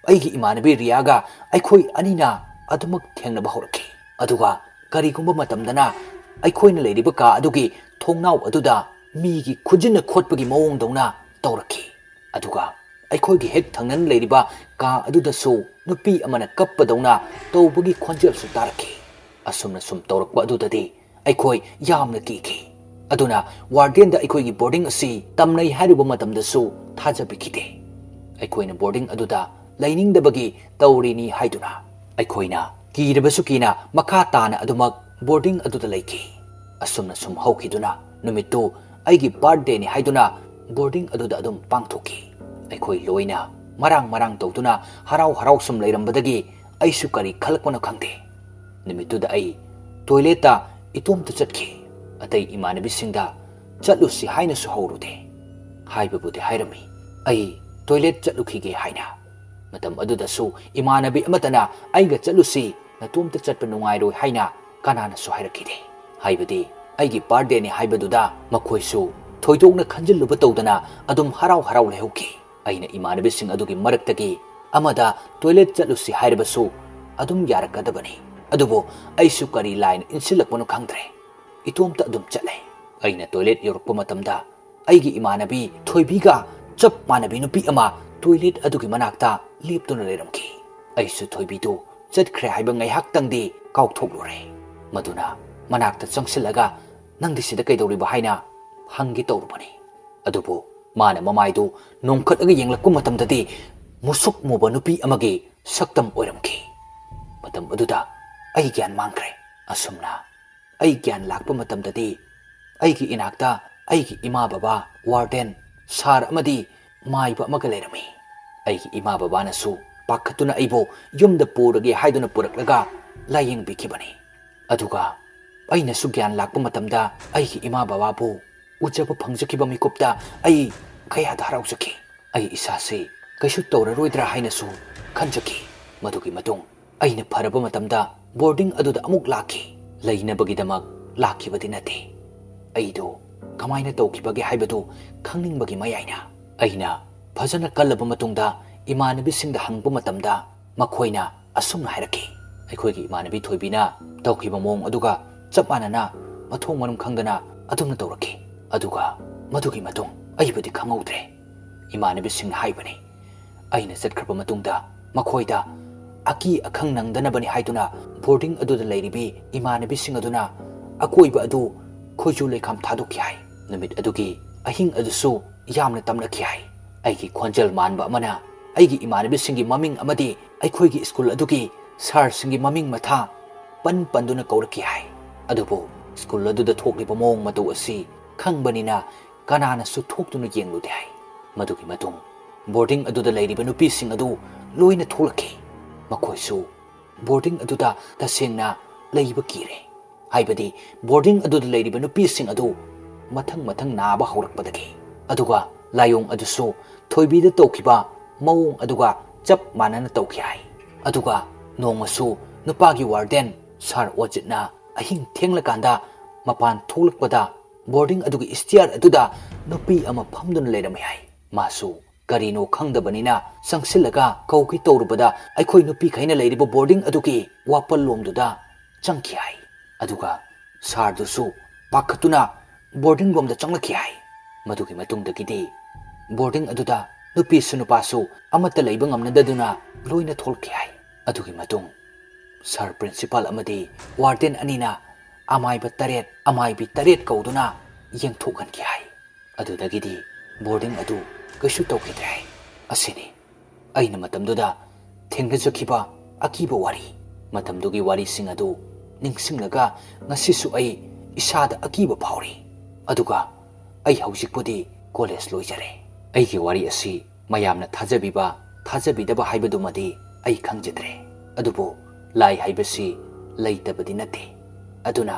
ꯑꯩꯒꯤ ꯏꯃꯥꯟꯅꯕꯤ ꯔꯤꯌꯥꯒ ꯑꯩꯈꯣꯏ ꯑꯅꯤꯅ ꯑꯗꯨꯃꯛ ꯊꯦꯡꯅꯕ ꯍꯧꯔꯛꯈꯤ꯫ ꯑꯗꯨꯒ ꯀꯔꯤꯒꯨꯝꯕ ꯃꯇꯝꯗꯅ ꯑꯩꯈꯣꯏꯅ ꯂꯩꯔꯤꯕ ꯀꯥ ꯑꯗꯨꯒꯤ ꯊꯣꯡꯅꯥꯎ ꯑꯗꯨꯗ ꯃꯤꯒꯤ ꯈꯨꯖꯤꯟꯅ ꯈꯣꯠꯄꯒꯤ ꯃꯑꯣꯡꯗꯧꯅ ꯇꯧꯔꯛꯈꯤ꯫ ꯑꯗꯨꯒ ꯑꯩꯈꯣꯏꯒꯤ ꯍꯦꯛ ꯊꯪꯅꯅ ꯂꯩꯔꯤꯕ ꯀꯥ ꯑꯗꯨꯗꯁꯨ ꯅꯨꯄꯤ ꯑꯃꯅ ꯀꯞꯄꯗꯧꯅ ꯇꯧꯕꯒꯤ ꯈꯣꯟꯖꯦꯜꯁꯨ ꯇꯥꯔꯛꯈꯤ꯫ ꯑꯁꯨꯝꯅ ꯁꯨꯝ ꯇꯧꯔꯛꯄ ꯑꯗꯨꯗꯗꯤ ꯑꯩꯈꯣꯏ ꯌꯥꯝꯅ ꯀꯤꯈꯤ꯫ ꯑꯗꯨꯅ ꯋꯥꯔꯗꯦꯟꯗ ꯑꯩꯈꯣꯏꯒꯤ ꯕꯣꯔꯗꯤꯡ ꯑꯁꯤ ꯇꯝꯅꯩ ꯍꯥꯏꯔꯨꯕ ꯃꯇꯝꯗꯁꯨ ꯊꯥꯖꯕꯤꯈꯤꯗꯦ꯫ ꯑꯩꯈꯣꯏꯅ ꯕꯣꯔꯗꯤꯡ ꯑꯗꯨꯗ ꯂꯩꯅꯤꯡꯗꯕꯒꯤ ꯇꯧꯔꯤꯅꯤ ꯍꯥꯏꯗꯨꯅ ꯑꯩꯈꯣꯏꯅ ꯀꯤꯔꯕꯁꯨ ꯀꯤꯅ ꯃꯈꯥ ꯇꯥꯅ ꯑꯗꯨꯃꯛ ꯕꯣꯔꯗꯤꯡ ꯑꯗꯨꯗ ꯂꯩꯈꯤ꯫ ꯑꯁꯨꯝꯅ ꯁꯨꯝ ꯍꯧꯈꯤꯗꯨꯅ ꯅꯨꯃꯤꯠꯇꯨ ꯑꯩꯒꯤ ꯕꯥꯔꯊꯗꯦꯅꯤ ꯍꯥꯏꯗꯨꯅ ꯕꯣꯔꯗꯤꯡ ꯑꯗꯨꯗ ꯑꯗꯨꯝ ꯄꯥꯡꯊꯣꯛꯈꯤ꯫ ꯑꯩꯈꯣꯏ ꯂꯣꯏꯅ ꯃꯔꯥꯡ ꯃꯔꯥꯡ ꯇꯧꯗꯨꯅ ꯍꯔꯥꯎ ꯍꯔꯥꯎ ꯁꯨꯝ ꯂꯩꯔꯝꯕꯗꯒꯤ ꯑꯩꯁꯨ ꯀꯔꯤ ꯈꯜꯂꯛꯄꯅꯣ ꯈꯪꯗꯦ꯫ ꯅꯨꯃꯤꯠꯇꯨꯗ ꯑꯩ ꯇꯣꯏꯂꯦꯠꯇ ꯏꯇꯣꯝꯇ ꯆꯠꯈꯤ꯫ ꯑꯇꯩ ꯏꯃꯥꯟꯅꯕꯤꯁꯤꯡꯗ ꯆꯠꯂꯨꯁꯤ ꯍꯥꯏꯅꯁꯨ ꯍꯧꯔꯨꯗꯦ꯫ ꯍꯥꯏꯕꯕꯨꯗꯤ ꯍꯥꯏꯔꯝꯃꯤ, "ꯑꯩ ꯇꯣꯏꯂꯦꯠ ꯆꯠꯂꯨꯈꯤꯒꯦ" ꯍꯥꯏꯅ꯫ ꯃꯇꯝ ꯑꯗꯨꯗꯁꯨ ꯏꯃꯥꯟꯅꯕꯤ ꯑꯃꯠꯇꯅ ꯑꯩꯒ ꯆꯠꯂꯨꯁꯤ, ꯅꯇꯣꯝꯇ ꯆꯠꯄ ꯅꯨꯡꯉꯥꯏꯔꯣꯏ ꯍꯥꯏꯅ ꯀꯅꯥꯅꯁꯨ ꯍꯥꯏꯔꯛꯈꯤꯗꯦ꯫ ꯍꯥꯏꯕꯗꯤ ꯑꯩꯒꯤ ꯕꯥꯔꯊꯗꯦꯅꯤ ꯍꯥꯏꯕꯗꯨꯗ ꯃꯈꯣꯏꯁꯨ ꯊꯣꯏꯗꯣꯛꯅ ꯈꯟꯖꯤꯜꯂꯨꯕ ꯇꯧꯗꯅ ꯑꯗꯨꯝ ꯍꯔꯥꯎ ꯍꯔꯥꯎ ꯂꯩꯍꯧꯈꯤ꯫ ꯑꯩꯅ ꯏꯃꯥꯟꯅꯕꯤꯁꯤꯡ ꯑꯗꯨꯒꯤ ꯃꯔꯛꯇꯒꯤ ꯑꯃꯗ ꯇꯣꯏꯂꯦꯠ ꯆꯠꯂꯨꯁꯤ ꯍꯥꯏꯔꯕꯁꯨ ꯑꯗꯨꯝ ꯌꯥꯔꯛꯀꯗꯕꯅꯤ꯫ ꯑꯗꯨꯕꯨ ꯑꯩꯁꯨ ꯀꯔꯤ ꯂꯥꯏꯅ ꯏꯟꯁꯤꯜꯂꯛꯄꯅꯣ ꯈꯪꯗ꯭ꯔꯦ꯫ ꯏꯇꯣꯝꯇ ꯑꯗꯨꯝ ꯆꯠꯂꯦ꯫ ꯑꯩꯅ ꯇꯣꯏꯂꯦꯠ ꯌꯧꯔꯛꯄ ꯃꯇꯝꯗ ꯑꯩꯒꯤ ꯏꯃꯥꯟꯅꯕꯤ ꯊꯣꯏꯕꯤꯒ ꯆꯞ ꯃꯥꯟꯅꯕꯤ ꯅꯨꯄꯤ ꯑꯃ ꯇꯣꯏꯂꯦꯠ ꯑꯗꯨꯒꯤ ꯃꯅꯥꯛꯇ ꯂꯦꯞꯇꯨꯅ ꯂꯩꯔꯝꯈꯤ꯫ ꯑꯩꯁꯨ ꯊꯣꯏꯕꯤꯗꯨ ꯆꯠꯈ꯭ꯔꯦ ꯍꯥꯏꯕ ꯉꯥꯏꯍꯥꯛꯇꯪꯗꯤ ꯀꯥꯎꯊꯣꯛꯂꯨꯔꯦ꯫ ꯃꯗꯨꯅ ꯃꯅꯥꯛꯇ ꯆꯪꯁꯤꯜꯂꯒ, "ꯅꯪꯗꯤ ꯁꯤꯗ ꯀꯩꯗꯧꯔꯤꯕ?" ꯍꯥꯏꯅ ꯍꯪꯒꯦ ꯇꯧꯔꯨꯕꯅꯤ꯫ ꯑꯗꯨꯕꯨ ꯃꯥꯅ ꯃꯃꯥꯏꯗꯨ ꯅꯣꯡꯈꯠꯂꯒ ꯌꯦꯡꯂꯛꯄ ꯃꯇꯝꯗꯗꯤ ꯃꯨꯁꯨꯛ ꯃꯨꯕ ꯅꯨꯄꯤ ꯑꯃꯒꯤ ꯁꯛꯇꯝ ꯑꯣꯏꯔꯝꯈꯤ꯫ ꯃꯗꯨ ꯃꯇꯝ ꯑꯗꯨꯗ ꯑꯩ ꯒ꯭ꯌꯥꯟ ꯃꯥꯡꯈ꯭ꯔꯦ꯫ ꯑꯁꯨꯝꯅ ꯑꯩ ꯒ꯭ꯌꯥꯟ ꯂꯥꯛꯄ ꯃꯇꯝꯗꯗꯤ ꯑꯩꯒꯤ ꯏꯅꯥꯛꯇ ꯑꯩꯒꯤ ꯏꯃꯥ ꯕꯕꯥ, ꯋꯥꯔꯗꯦꯟ, ꯁꯥꯔ ꯑꯃꯗꯤ ꯃꯥꯏꯕ ꯑꯃꯒ ꯂꯩꯔꯝꯃꯤ꯫ ꯑꯩꯒꯤ ꯏꯃꯥ ꯕꯕꯥꯅꯁꯨ ꯄꯥꯈꯠꯇꯨꯅ ꯑꯩꯕꯨ ꯌꯨꯝꯗ ꯄꯨꯔꯒꯦ ꯍꯥꯏꯗꯨꯅ ꯄꯨꯔꯛꯂꯒ ꯂꯥꯌꯦꯡꯕꯤꯈꯤꯕꯅꯤ꯫ ꯑꯗꯨꯒ ꯑꯩꯅꯁꯨ ꯒ꯭ꯌꯥꯟ ꯂꯥꯛꯄ ꯃꯇꯝꯗ ꯑꯩꯒꯤ ꯏꯃꯥ ꯕꯕꯥꯕꯨ ꯎꯖꯕ ꯐꯪꯖꯈꯤꯕ ꯃꯤꯀꯨꯞꯇ ꯑꯩ ꯀꯌꯥꯗ ꯍꯔꯥꯎꯖꯈꯤ꯫ ꯑꯩ ꯏꯁꯥꯁꯤ ꯀꯩꯁꯨ ꯇꯧꯔꯔꯣꯏꯗ꯭ꯔꯥ ꯍꯥꯏꯅꯁꯨ ꯈꯟꯖꯈꯤ꯫ ꯃꯗꯨꯒꯤ ꯃꯇꯨꯡ ꯑꯩꯅ ꯐꯔꯕ ꯃꯇꯝꯗ ꯕꯣꯔꯗꯤꯡ ꯑꯗꯨꯗ ꯑꯃꯨꯛ ꯂꯥꯛꯈꯤ꯫ ꯂꯩꯅꯕꯒꯤꯗꯃꯛ ꯂꯥꯛꯈꯤꯕꯗꯤ ꯅꯠꯇꯦ꯫ ꯑꯩꯗꯨ ꯀꯃꯥꯏꯅ ꯇꯧꯈꯤꯕꯒꯦ ꯍꯥꯏꯕꯗꯨ ꯈꯪꯅꯤꯡꯕꯒꯤ ꯃꯌꯥꯏꯅ ꯑꯩꯅ ꯐꯖꯅ ꯀꯜꯂꯕ ꯃꯇꯨꯡꯗ ꯏꯃꯥꯟꯅꯕꯤꯁꯤꯡꯗ ꯍꯪꯕ ꯃꯇꯝꯗ ꯃꯈꯣꯏꯅ ꯑꯁꯨꯝꯅ ꯍꯥꯏꯔꯛꯈꯤ, "ꯑꯩꯈꯣꯏꯒꯤ ꯏꯃꯥꯟꯅꯕꯤ ꯊꯣꯏꯕꯤꯅ ꯇꯧꯈꯤꯕ ꯃꯑꯣꯡ ꯑꯗꯨꯒ ꯆꯞ ꯃꯥꯟꯅꯅ ꯃꯊꯣꯡ ꯃꯔꯝ ꯈꯪꯗꯅ ꯑꯗꯨꯝꯅ ꯇꯧꯔꯛꯈꯤ꯫ ꯑꯗꯨꯒ ꯃꯗꯨꯒꯤ ꯃꯇꯨꯡ ꯑꯩꯕꯨꯗꯤ ꯈꯪꯍꯧꯗ꯭ꯔꯦ," ꯏꯃꯥꯟꯅꯕꯤꯁꯤꯡꯅ ꯍꯥꯏꯕꯅꯤ꯫ ꯑꯩꯅ ꯆꯠꯈ꯭ꯔꯕ ꯃꯇꯨꯡꯗ ꯃꯈꯣꯏꯗ ꯑꯀꯤ ꯑꯈꯪ ꯅꯪꯗꯅꯕꯅꯤ ꯍꯥꯏꯗꯨꯅ ꯕꯣꯔꯗꯤꯡ ꯑꯗꯨꯗ ꯂꯩꯔꯤꯕꯤ ꯏꯃꯥꯟꯅꯕꯤꯁꯤꯡ ꯑꯗꯨꯅ ꯑꯀꯣꯏꯕ ꯑꯗꯨ ꯈꯣꯏꯖꯨ ꯂꯩꯈꯥꯝ ꯊꯥꯗꯣꯛꯈꯤ ꯍꯥꯏ꯫ ꯅꯨꯃꯤꯠ ꯑꯗꯨꯒꯤ ꯑꯍꯤꯡ ꯑꯗꯨꯁꯨ ꯌꯥꯝꯅ ꯇꯝꯅꯈꯤ ꯍꯥꯏ꯫ ꯑꯩꯒꯤ ꯈꯣꯟꯖꯦꯜ ꯃꯥꯟꯕ ꯑꯃꯅ ꯑꯩꯒꯤ ꯏꯃꯥꯟꯅꯕꯤꯁꯤꯡꯒꯤ ꯃꯃꯤꯡ ꯑꯃꯗꯤ ꯑꯩꯈꯣꯏꯒꯤ ꯁ꯭ꯀꯨꯜ ꯑꯗꯨꯒꯤ ꯁꯥꯔꯁꯤꯡꯒꯤ ꯃꯃꯤꯡ ꯃꯊꯥ ꯄꯟ ꯄꯟꯗꯨꯅ ꯀꯧꯔꯛꯈꯤ ꯍꯥꯏ꯫ ꯑꯗꯨꯕꯨ ꯁ꯭ꯀꯨꯜ ꯑꯗꯨꯗ ꯊꯣꯛꯂꯤꯕ ꯃꯑꯣꯡ ꯃꯇꯧ ꯑꯁꯤ ꯈꯪꯕꯅꯤꯅ ꯀꯅꯥꯅꯁꯨ ꯊꯣꯛꯇꯨꯅ ꯌꯦꯡꯂꯨꯗꯦ ꯍꯥꯏ꯫ ꯃꯗꯨꯒꯤ ꯃꯇꯨꯡ ꯕꯣꯔꯗꯤꯡ ꯑꯗꯨꯗ ꯂꯩꯔꯤꯕ ꯅꯨꯄꯤꯁꯤꯡ ꯑꯗꯨ ꯂꯣꯏꯅ ꯊꯣꯛꯂꯛꯈꯤ꯫ ꯃꯈꯣꯏꯁꯨ ꯕꯣꯔꯗꯤꯡ ꯑꯗꯨꯗ ꯇꯁꯦꯡꯅ ꯂꯩꯕ ꯀꯤꯔꯦ꯫ ꯍꯥꯏꯕꯗꯤ ꯕꯣꯔꯗꯤꯡ ꯑꯗꯨꯗ ꯂꯩꯔꯤꯕ ꯅꯨꯄꯤꯁꯤꯡ ꯑꯗꯨ ꯃꯊꯪ ꯃꯊꯪ ꯅꯥꯕ ꯍꯧꯔꯛꯄꯗꯒꯤ꯫ ꯑꯗꯨꯒ ꯂꯥꯏꯑꯣꯡ ꯑꯗꯨꯁꯨ ꯊꯣꯏꯕꯤꯗ ꯇꯧꯈꯤꯕ ꯃꯑꯣꯡ ꯑꯗꯨꯒ ꯆꯞ ꯃꯥꯟꯅꯅ ꯇꯧꯈꯤ ꯍꯥꯏ꯫ ꯑꯗꯨꯒ ꯅꯣꯡꯃꯁꯨ ꯅꯨꯄꯥꯒꯤ ꯋꯥꯔꯗꯦꯟ ꯁꯥꯔ ꯑꯣꯖꯤꯠꯅ ꯑꯍꯤꯡ ꯊꯦꯡꯂꯀꯥꯟꯗ ꯃꯄꯥꯟ ꯊꯣꯛꯂꯛꯄꯗ ꯕꯣꯔꯗꯤꯡ ꯑꯗꯨꯒꯤ ꯁ꯭ꯇꯤꯌꯔ ꯑꯗꯨꯗ ꯅꯨꯄꯤ ꯑꯃ ꯐꯝꯗꯨꯅ ꯂꯩꯔꯝꯃꯤ ꯍꯥꯏ꯫ ꯃꯥꯁꯨ ꯀꯔꯤꯅꯣ ꯈꯪꯗꯕꯅꯤꯅ ꯆꯪꯁꯤꯜꯂꯒ ꯀꯧꯒꯦ ꯇꯧꯔꯨꯕꯗ ꯑꯩꯈꯣꯏ ꯅꯨꯄꯤꯈꯩꯅ ꯂꯩꯔꯤꯕ ꯕꯣꯔꯗꯤꯡ ꯑꯗꯨꯒꯤ ꯋꯥꯄꯜꯂꯣꯝꯗꯨꯗ ꯆꯪꯈꯤ ꯍꯥꯏ꯫ ꯑꯗꯨꯒ ꯁꯥꯔꯗꯨꯁꯨ ꯄꯥꯈꯠꯇꯨꯅ ꯕꯣꯔꯗꯤꯡ ꯔꯣꯝꯗ ꯆꯪꯂꯛꯈꯤ ꯍꯥꯏ꯫ ꯃꯗꯨꯒꯤ ꯃꯇꯨꯡꯗꯒꯤꯗꯤ ꯕꯣꯔꯗꯤꯡ ꯑꯗꯨꯗ ꯅꯨꯄꯤꯁꯨ ꯅꯨꯄꯥꯁꯨ ꯑꯃꯠꯇ ꯂꯩꯕ ꯉꯝꯅꯗꯗꯨꯅ ꯂꯣꯏꯅ ꯊꯣꯛꯂꯛꯈꯤ ꯍꯥꯏ꯫ ꯑꯗꯨꯒꯤ ꯃꯇꯨꯡ ꯁꯥꯔ ꯄ꯭ꯔꯤꯟꯁꯤꯄꯥꯜ ꯑꯃꯗꯤ ꯋꯥꯔꯗꯦꯟ ꯑꯅꯤꯅ ꯑꯃꯥꯏꯕ ꯇꯔꯦꯠ, ꯑꯃꯥꯏꯕꯤ ꯇꯔꯦꯠ ꯀꯧꯗꯨꯅ ꯌꯦꯡꯊꯣꯛꯍꯟꯈꯤ ꯍꯥꯏ꯫ ꯑꯗꯨꯗꯒꯤꯗꯤ ꯕꯣꯔꯗꯤꯡ ꯑꯗꯨ ꯀꯩꯁꯨ ꯇꯧꯈꯤꯗ꯭ꯔꯦ ꯍꯥꯏ꯫ ꯑꯁꯤꯅꯤ ꯑꯩꯅ ꯃꯇꯝꯗꯨꯗ ꯊꯦꯡꯅꯖꯈꯤꯕ ꯑꯀꯤꯕ ꯋꯥꯔꯤ꯫ ꯃꯇꯝꯗꯨꯒꯤ ꯋꯥꯔꯤꯁꯤꯡ ꯑꯗꯨ ꯅꯤꯡꯁꯤꯡꯂꯒ ꯉꯁꯤꯁꯨ ꯑꯩ ꯏꯁꯥꯗ ꯑꯀꯤꯕ ꯐꯥꯎꯔꯤ꯫ ꯑꯗꯨꯒ ꯑꯩ ꯍꯧꯖꯤꯛꯄꯨꯗꯤ ꯀꯣꯂꯦꯖ ꯂꯣꯏꯖꯔꯦ꯫ ꯑꯩꯒꯤ ꯋꯥꯔꯤ ꯑꯁꯤ ꯃꯌꯥꯝꯅ ꯊꯥꯖꯕꯤꯕ ꯊꯥꯖꯕꯤꯗꯕ ꯍꯥꯏꯕꯗꯨꯃꯗꯤ ꯑꯩ ꯈꯪꯖꯗ꯭ꯔꯦ꯫ ꯑꯗꯨꯕꯨ ꯂꯥꯏ ꯍꯥꯏꯕꯁꯤ ꯂꯩꯇꯕꯗꯤ ꯅꯠꯇꯦ꯫ ꯑꯗꯨꯅ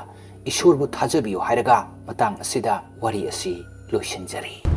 ꯏꯁꯣꯔꯕꯨ ꯊꯥꯖꯕꯤꯌꯨ ꯍꯥꯏꯔꯒ ꯃꯇꯥꯡ ꯑꯁꯤꯗ ꯋꯥꯔꯤ ꯑꯁꯤ ꯂꯣꯏꯁꯤꯟꯖꯔꯤ꯫